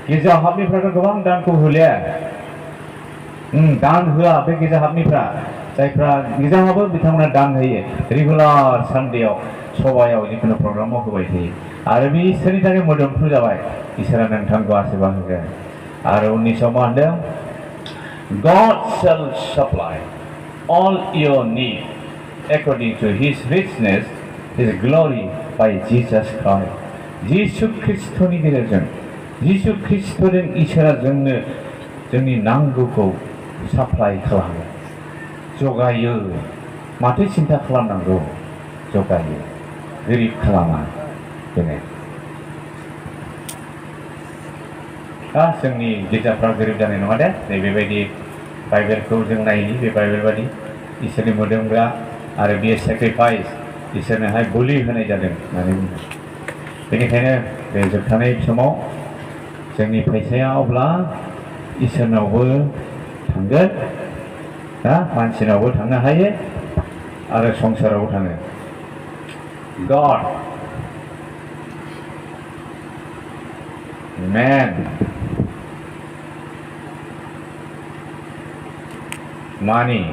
गेजेर हाबनिफ्राथ' गोबां दानखौ होले दान होआ बे गेजेर हाबनिफ्रा जायफ्रा गेजेर हाबो बिथांमोना दान होयो रेगुलार सानडेयाव सभायाव जिखुनु प्रग्रामाव होबाय थायो आरो बे इसोरनि थाखाय मोदोमफ्रु जाबाय इसोरा नोंथांखौ आशीर्बाद होगोन आरो उननि समाव मा होनदों God shall supply all your need according to His richness, His glory by Jesus Christ. जिसु ख्रीष्टनि गेजेरजों जिसु ख्रीष्टजों इसोरा जोंनो जोंनि नांगौखौ साप्लाइ खालामो जगायो माथो सिन्था खालामनांगौ जगायो गोरिब खालामा बेनो दा जोंनि गिर्जाफ्रा गोरिब जानाय नङा दे नैबेबायदि बाइबेलखौ जों नायनि बे बाइबेल बादि इसोरनि मोदोमग्रा आरो बेयो सेक्रिफाइस इसोरनोहाय बोलि होनाय जादों होननानै बुङो बेनिखायनो बे जोबथानाय समाव जोंनि फैसाया अब्ला इसोरनावबो थांगोन दा मानसिनावबो थांनो हायो आरो संसारावबो थाङो God man money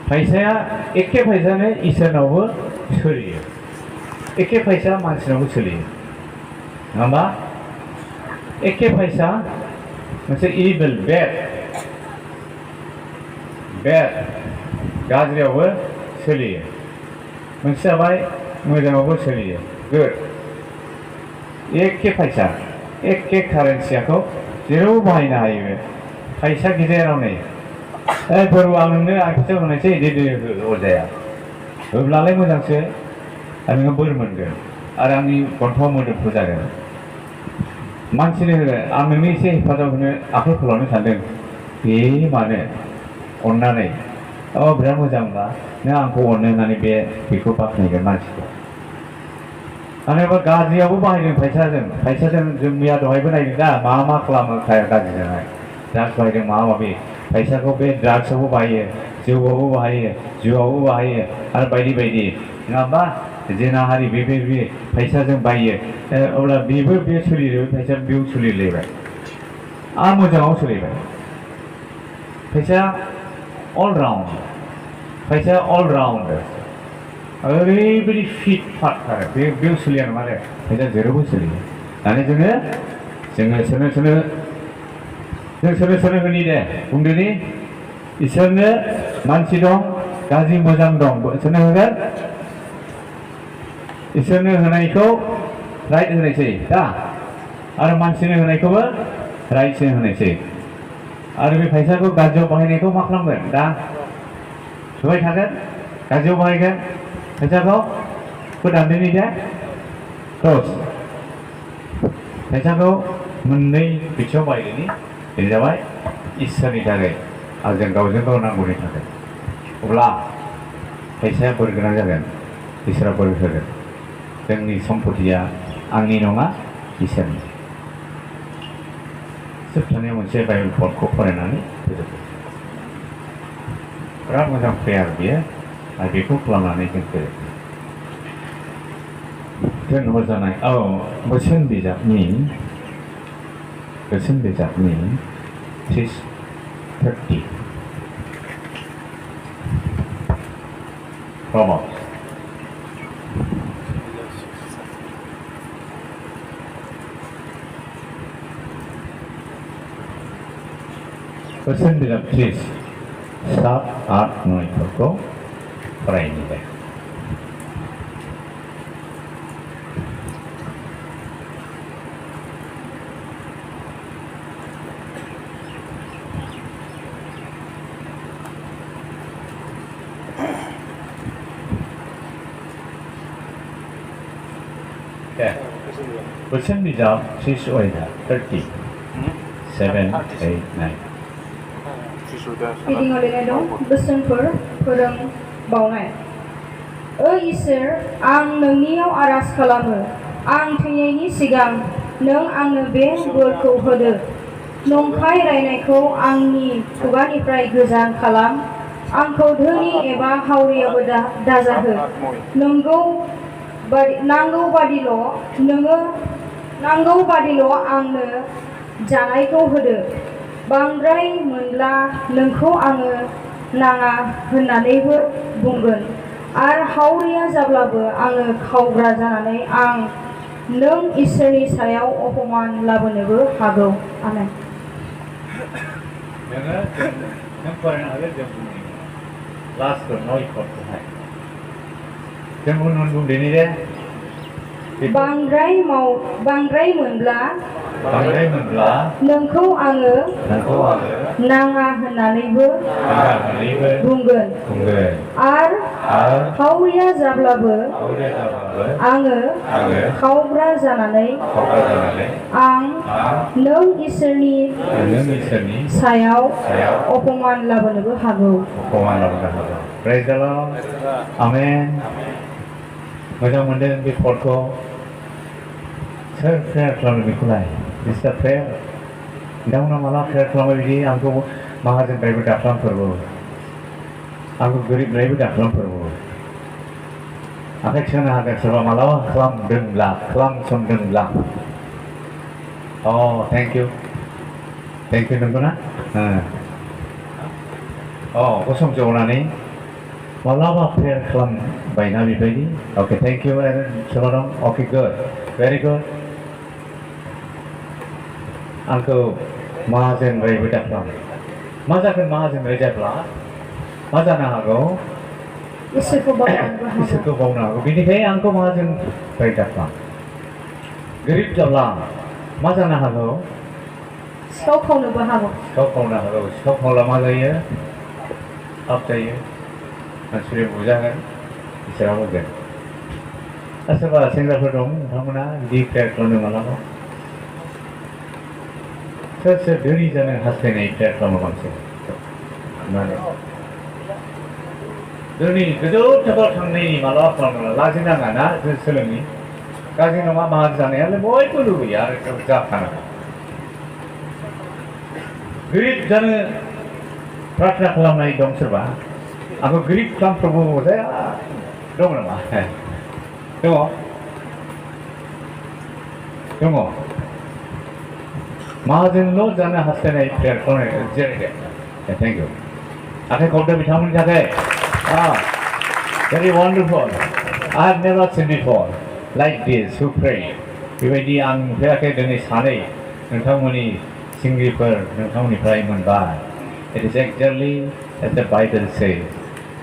फैसाया एखे फैसानो इसोरनावबो सोलियो एखे फैसा मानसिनावबो सोलियो नङा होमबा एखे फैसा मोनसे इभिल बेड गाज्रियावबो सोलियो मोनसे जाबाय मोजाङावबो सोलियो गुड एखे फैसा एखे कारेन्सियाखौ जेरावबो बाहायनो हायो फैसा गिदिराव नै बोरु आं नोंनो आं फैसा होनायसै बिदि अजाया होब्लालाय मोजांसो आरो नोङो बोर मोनगोन आरो आंनि गन्थंआव मोदोमखौ जागोन मानसिनो होगोन आं नोंनो एसे हेफाजाब होनो आखाइ फोलावनो सानदों बे मानो अननानै बिराद मोजांबा नों आंखौ अननो होननानै बेखौ बाख्नायगोन मानसिखौ मानोबा गाज्रियावबो बाहायदों फैसाजों जों मैया दहायबो नायदों दा मा खालामो गाज्रिजोंहाय ड्राग्स बाहायदों माबा माबि फैसाखौ बे ड्राग्सआवबो बाहायो जौआवबो बाहायो जुआवबो बाहायो आरो बायदि बायदि नङा होमबा जिनाहारि बे फैसाजों बायो अब्ला बेबो बे सोलियो फैसा बेयाव सोलिलायबाय आरो मोजाङाव सोलिबाय फैसा अलराउन्ड ओरैबायदि फिट फाट आरो बेयाव सोलिया नङा आरो फैसा जेरावबो सोलियो दानि जोङो सोरनो होनि दे बुंदोनि इसोरनो मानसि दं गाज्रि मोजां दं सोरनो होगोन इसोरनो होनायखौ राइट होनायसै दा आरो मानसिनो होनायखौबो राइटसो होनायसै आरो बे फैसाखौ गाज्रियाव बाहायनायखौ मा खालामगोन दा होबाय थागोन गाज्रियाव बाहायगोन फैसाखौ दानदोनि दे क्ल'ज फैसाखौ मोननै बिथिङाव बाहायनायनि बेनो जाबाय इसोरनि थाखाय आरो जों गावजों गाव नांगौनि थाखाय अब्ला फैसाया बोर गोनां जागोन इसोरा बोर होगोन जोंनि सम्पतिया आंनि नङा इसोरनि जोबथारनायाव मोनसे बाइबेल पदखौ फरायनानै फोजोबो बिराद मोजां प्रेयार बियो आरो बेखौ खालामनानै जों दोनहरजानाय बोसोन बिजाबनि पेज 30 Promote. बोसोन बिजाब 30 7, 8, 9फोरखौ फरायनि दे बोसोन बिजाब 30 30 7, 8, 9 Reading लिरनाय दं बोसोनफोर फोरोंबावनाय इसोर आं नोंनियाव आरज खालामो आं थैनायनि सिगां नों आंनो बे बोरखौ होदो नंखाय रायनायखौ आंनि खुगानिफ्राय गोजान खालाम आंखौ धोनि एबा हावरियाबो दाजाहो नांगौ बादिल' आंनो जानायखौ होदो बांद्राय मोनब्ला नोंखौ आङो नाङा होननानैबो बुंगोन आरो हावरिया जाब्लाबो आङो खावग्रा जानानै आं नों इसोरनि सायाव अपमान लाबोनोबो हागौ आमेन नों फरायनो हागोन जों लास्टखौ 9 खौहाय जों उन बुंदिनि दे बांद्राय मोनब्ला नोंखौ आङो नाङा होननानैबो बुंगोन आरो हावरिया जाब्लाबो आङो खावग्रा जानानै आं नों इसोरनि सायाव अपमान लाबोनोबो हागौ Praise the Lord. Amen. मोजां मोनदों बे पदखौ सोर प्रेयार खालामो बेखौलाय बिस्रा प्रेयार नोंथांमोना माला प्रेयार खालामो बिदि आंखौ माहाजोनद्रायबो दाखालामफोरबो आंखौ गोरिबद्रायबो दाखालामफोरबो आखाइ थिखांनो हागोन सोरबा मालाबा खालामसनदोंब्ला थेंक इउ नंगौ ना गसंज'नानै माब्लाबा प्रेयार खालामबायना बेबायदि अके थेंक इउ आरो सोरबा दं अके गुड भेरि गुड आंखौ माहाजोन रायबो दाखालाम मा जागोन माहाजोन राय जाब्ला मा जानो हागौ इसोरखौ बावनोबो हागौ इसोरखौ बावनो हागौ बेनिखायनो आंखौ माहाजोन राय दाखालाम गोरिब जाब्ला मा जानो हागौ सिखाव खावनोबो हागौ सिखाव खावनो हागौ सिखाव खावला मा जायो पाप जायो मानसिफोरा बुजागोन इसोरा बुंगोन सोरबा सेंग्राफोर दं नोंथांमोना बिदि प्रेयार खालामनो मालाबा सोर सोर धोनि जानो हास्थायनाय प्रेयार खालामो बांसिन माने धोनि गोजौ थाखोआव थांनायनि मालाबा खालामनो लाजिनाङा ना जों सोलोंनि गाज्रि नङा माहाजोन जानायालाय बयबो लुबैयो आरो जाखानांगौ गोरिब जानो प्रार्थना खालामनाय दं सोरबा आंखौ गोरिब खालामफ्रावबो जाया दङ नामा दङ दङ माहाजोनल' जानो हास्थायनाय प्रेयार खालामनाय जेरै थेंक इउ आखाइ खबदो बिथांमोननि थाखाय very वान्डारफुल I have never seen before like this who pray बेबायदि आं नुफेराखै दिनै सानै नोंथांमोननि सिंग्रिफोर नोंथांमोननिफ्राय मोनबाय it is exactly as the Bible says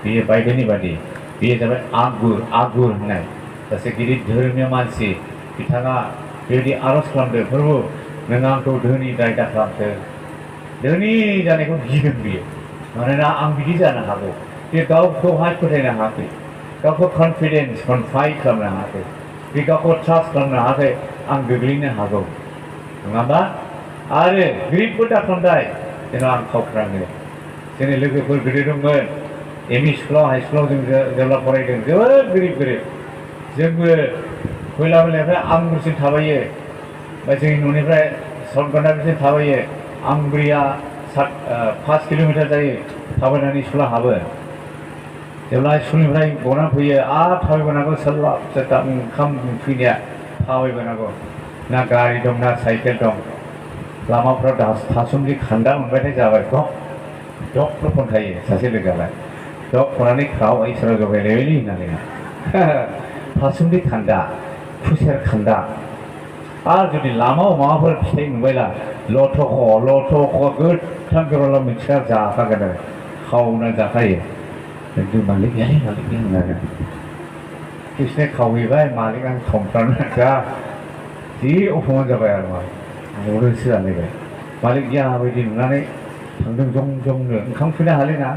बेयो बाइबेलनि बादि बेयो जाबाय आगुर होननाय सासे गिदिर धोरोमनि मानसि बिथाङा बेबायदि आर'ज खालामदों प्रभु नों आंखौ धोनि दाय दाखालामदो धोनि जानायखौ गिदों बियो मानोना आं बिदि जानो हागौ बे गावखौहाय फोथायनो हायाखै गावखौ कनफिडेन्स कनफाइड खालामनो हायाखै बे गावखौ ट्रास्ट खालामनो हायाखै आं गोग्लैनो हागौ नङा होमबा आरो गोरिबबो दाखालामबाय जेन' आं खावफ्राङो जोंनि लोगोफोर गोदो दंमोन एमइ स्कुलाव हाइ स्कुलाव जों जेब्ला फरायदों जोबोद गोरिब जोंबो खयलामैलानिफ्राय आंगुरसिम थाबायो बा जोंनि न'निफ्राय सनगन्दाबिसिम थाबायो आंगुरिया 5 किल'मिटार जायो थाबायनानै स्कुलाव हाबो जेब्ला स्कुलनिफ्राय गना फैयो आरो थाबायबोनांगौ सोरबा ओंखाम फैनाया थाबायबोनांगौ ना गारि दं ना साइकेल दं लामाफ्राव थासुमलि खान्दा मोनबाथाय जाबाय डक्टर खनखायो सासे लोगोआलाय डक खनानै खाव इसोराव जगायलायबायलै होननानै थासुमलि खान्दा खुसेर खान्दा आरो जुदि लामायाव माबाफोर फिथाइ नुबायला लथख' गोथां गोरला मोनसेया जाखागोन आरो खावना जाखायो मालिक गैयालै मालिक गैया होननानै बिसोरनो खावहैबाय मालिक आं खावफ्रानो जा जि अपमान जाबाय आरो मा रोसो जालायबाय मालिक गैया बायदि नुनानै थांदों जंनो ओंखाम उखैनो हालिना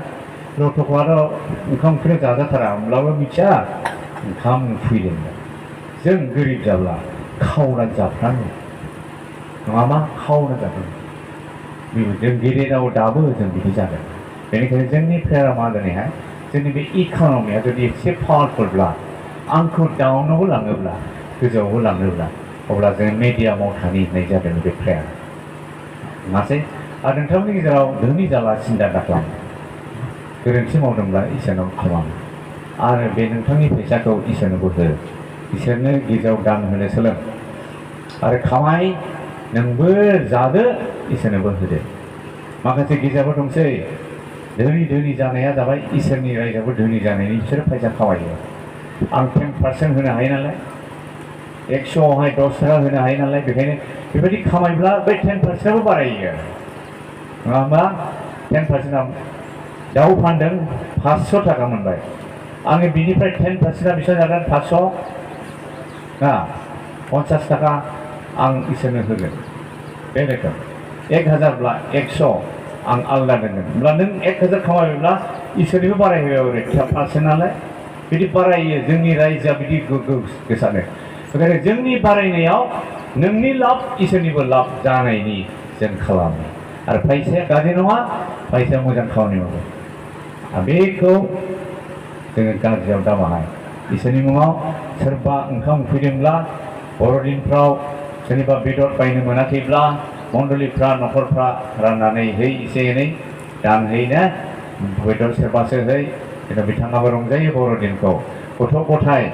लथख'आथ' ओंखाम उखैनो जाजाथारा होमब्लाबो मिथिया ओंखाम उखैदों जों गोरिब जाब्ला खावना जाफ्राङो नङाबा खावना जाफ्राङो जों गेदेराव दाबो जों बिदि जादों बेनिखायनो जोंनि प्रेयारा मा दिनैहाय जोंनि बे इक'नमिया जुदि एसे पावारफुलब्ला आंखौ डाउनावबो लाङोब्ला गोजौआवबो लाङोब्ला अब्ला जों मेडियामाव थानि होननाय जादों बे प्रेयार मासे आरो नोंथांमोननि गेजेराव धोनि जाला सिन्था दाखालाम गोरोन्थि मावदोंब्ला इसोरनाव खालाम आरो बे नोंथांनि फैसाखौ इसोरनोबो हो इसोरनो गिर्जायाव दान होनो सोलों आरो खामाय नोंबो जादो इसोरनोबो होदो माखासे गिर्जाफोर दंसै धोनि जानाया जाबाय इसोरनि रायजोआवबो धोनि जानायनि बिसोरो फैसा खामायो आं 10% होनो हायो नालाय 100आवहाय 10 थाखा होनो हायो नालाय बेखायनो बेबायदि खामायब्ला बै 10%आबो बारायो नङा होमबा 10%आव दाउ फानदों 500 थाखा मोनबाय आङो बिनिफ्राय 10%आ बेसेबां जागोन 500 ना 50 थाखा आं इसोरनो होगोन बे रोखोम 1000ब्ला 100 आं आलदा दोनगोन होमब्ला नों 1000 खामायोब्ला इसोरनिबो बारायहोयो ओरै 10% नालाय बिदि बारायो जोंनि रायजोआ बिदि गोसारो बेखायनो जोंनि बारायनायाव नोंनि लाब इसोरनिबो लाब जानायनि जों खालामो आरो फैसाया गाज्रि नङा फैसाया मोजां खामानि मावो बेखौ जोङो गाज्रियाव दाबाहाय इसोरनि मुङाव सोरबा ओंखाम उखैदोंब्ला बर'दिनफ्राव सोरनिबा बेदर बायनो मोनाखैब्ला मण्डलिफ्रा न'खरफ्रा राननानै है एसे एनै दान हैनो बेदर सोरबासो है बिथाङाबो रंजायो बर'दिनखौ गथ' गथाय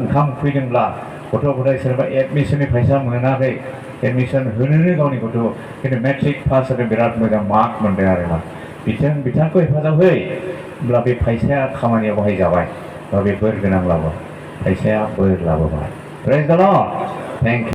ओंखाम उखैदोंब्ला गथ' गथाय सोरबा एडमिसननि फैसा मोनाखै एडमिसन होनोनो गावनि गथ' खिन्थु मेट्रिक पास जादों बिराद मोजां मार्क मोनदों आरोना बिथांखौ हेफाजाब होय होमब्ला बे फैसाया खामानियाव बाहायजाबाय बा बे बोर गोनां लाबोबाय फैसाया बोर लाबोबाय। प्रेज द लर्ड। Thank you.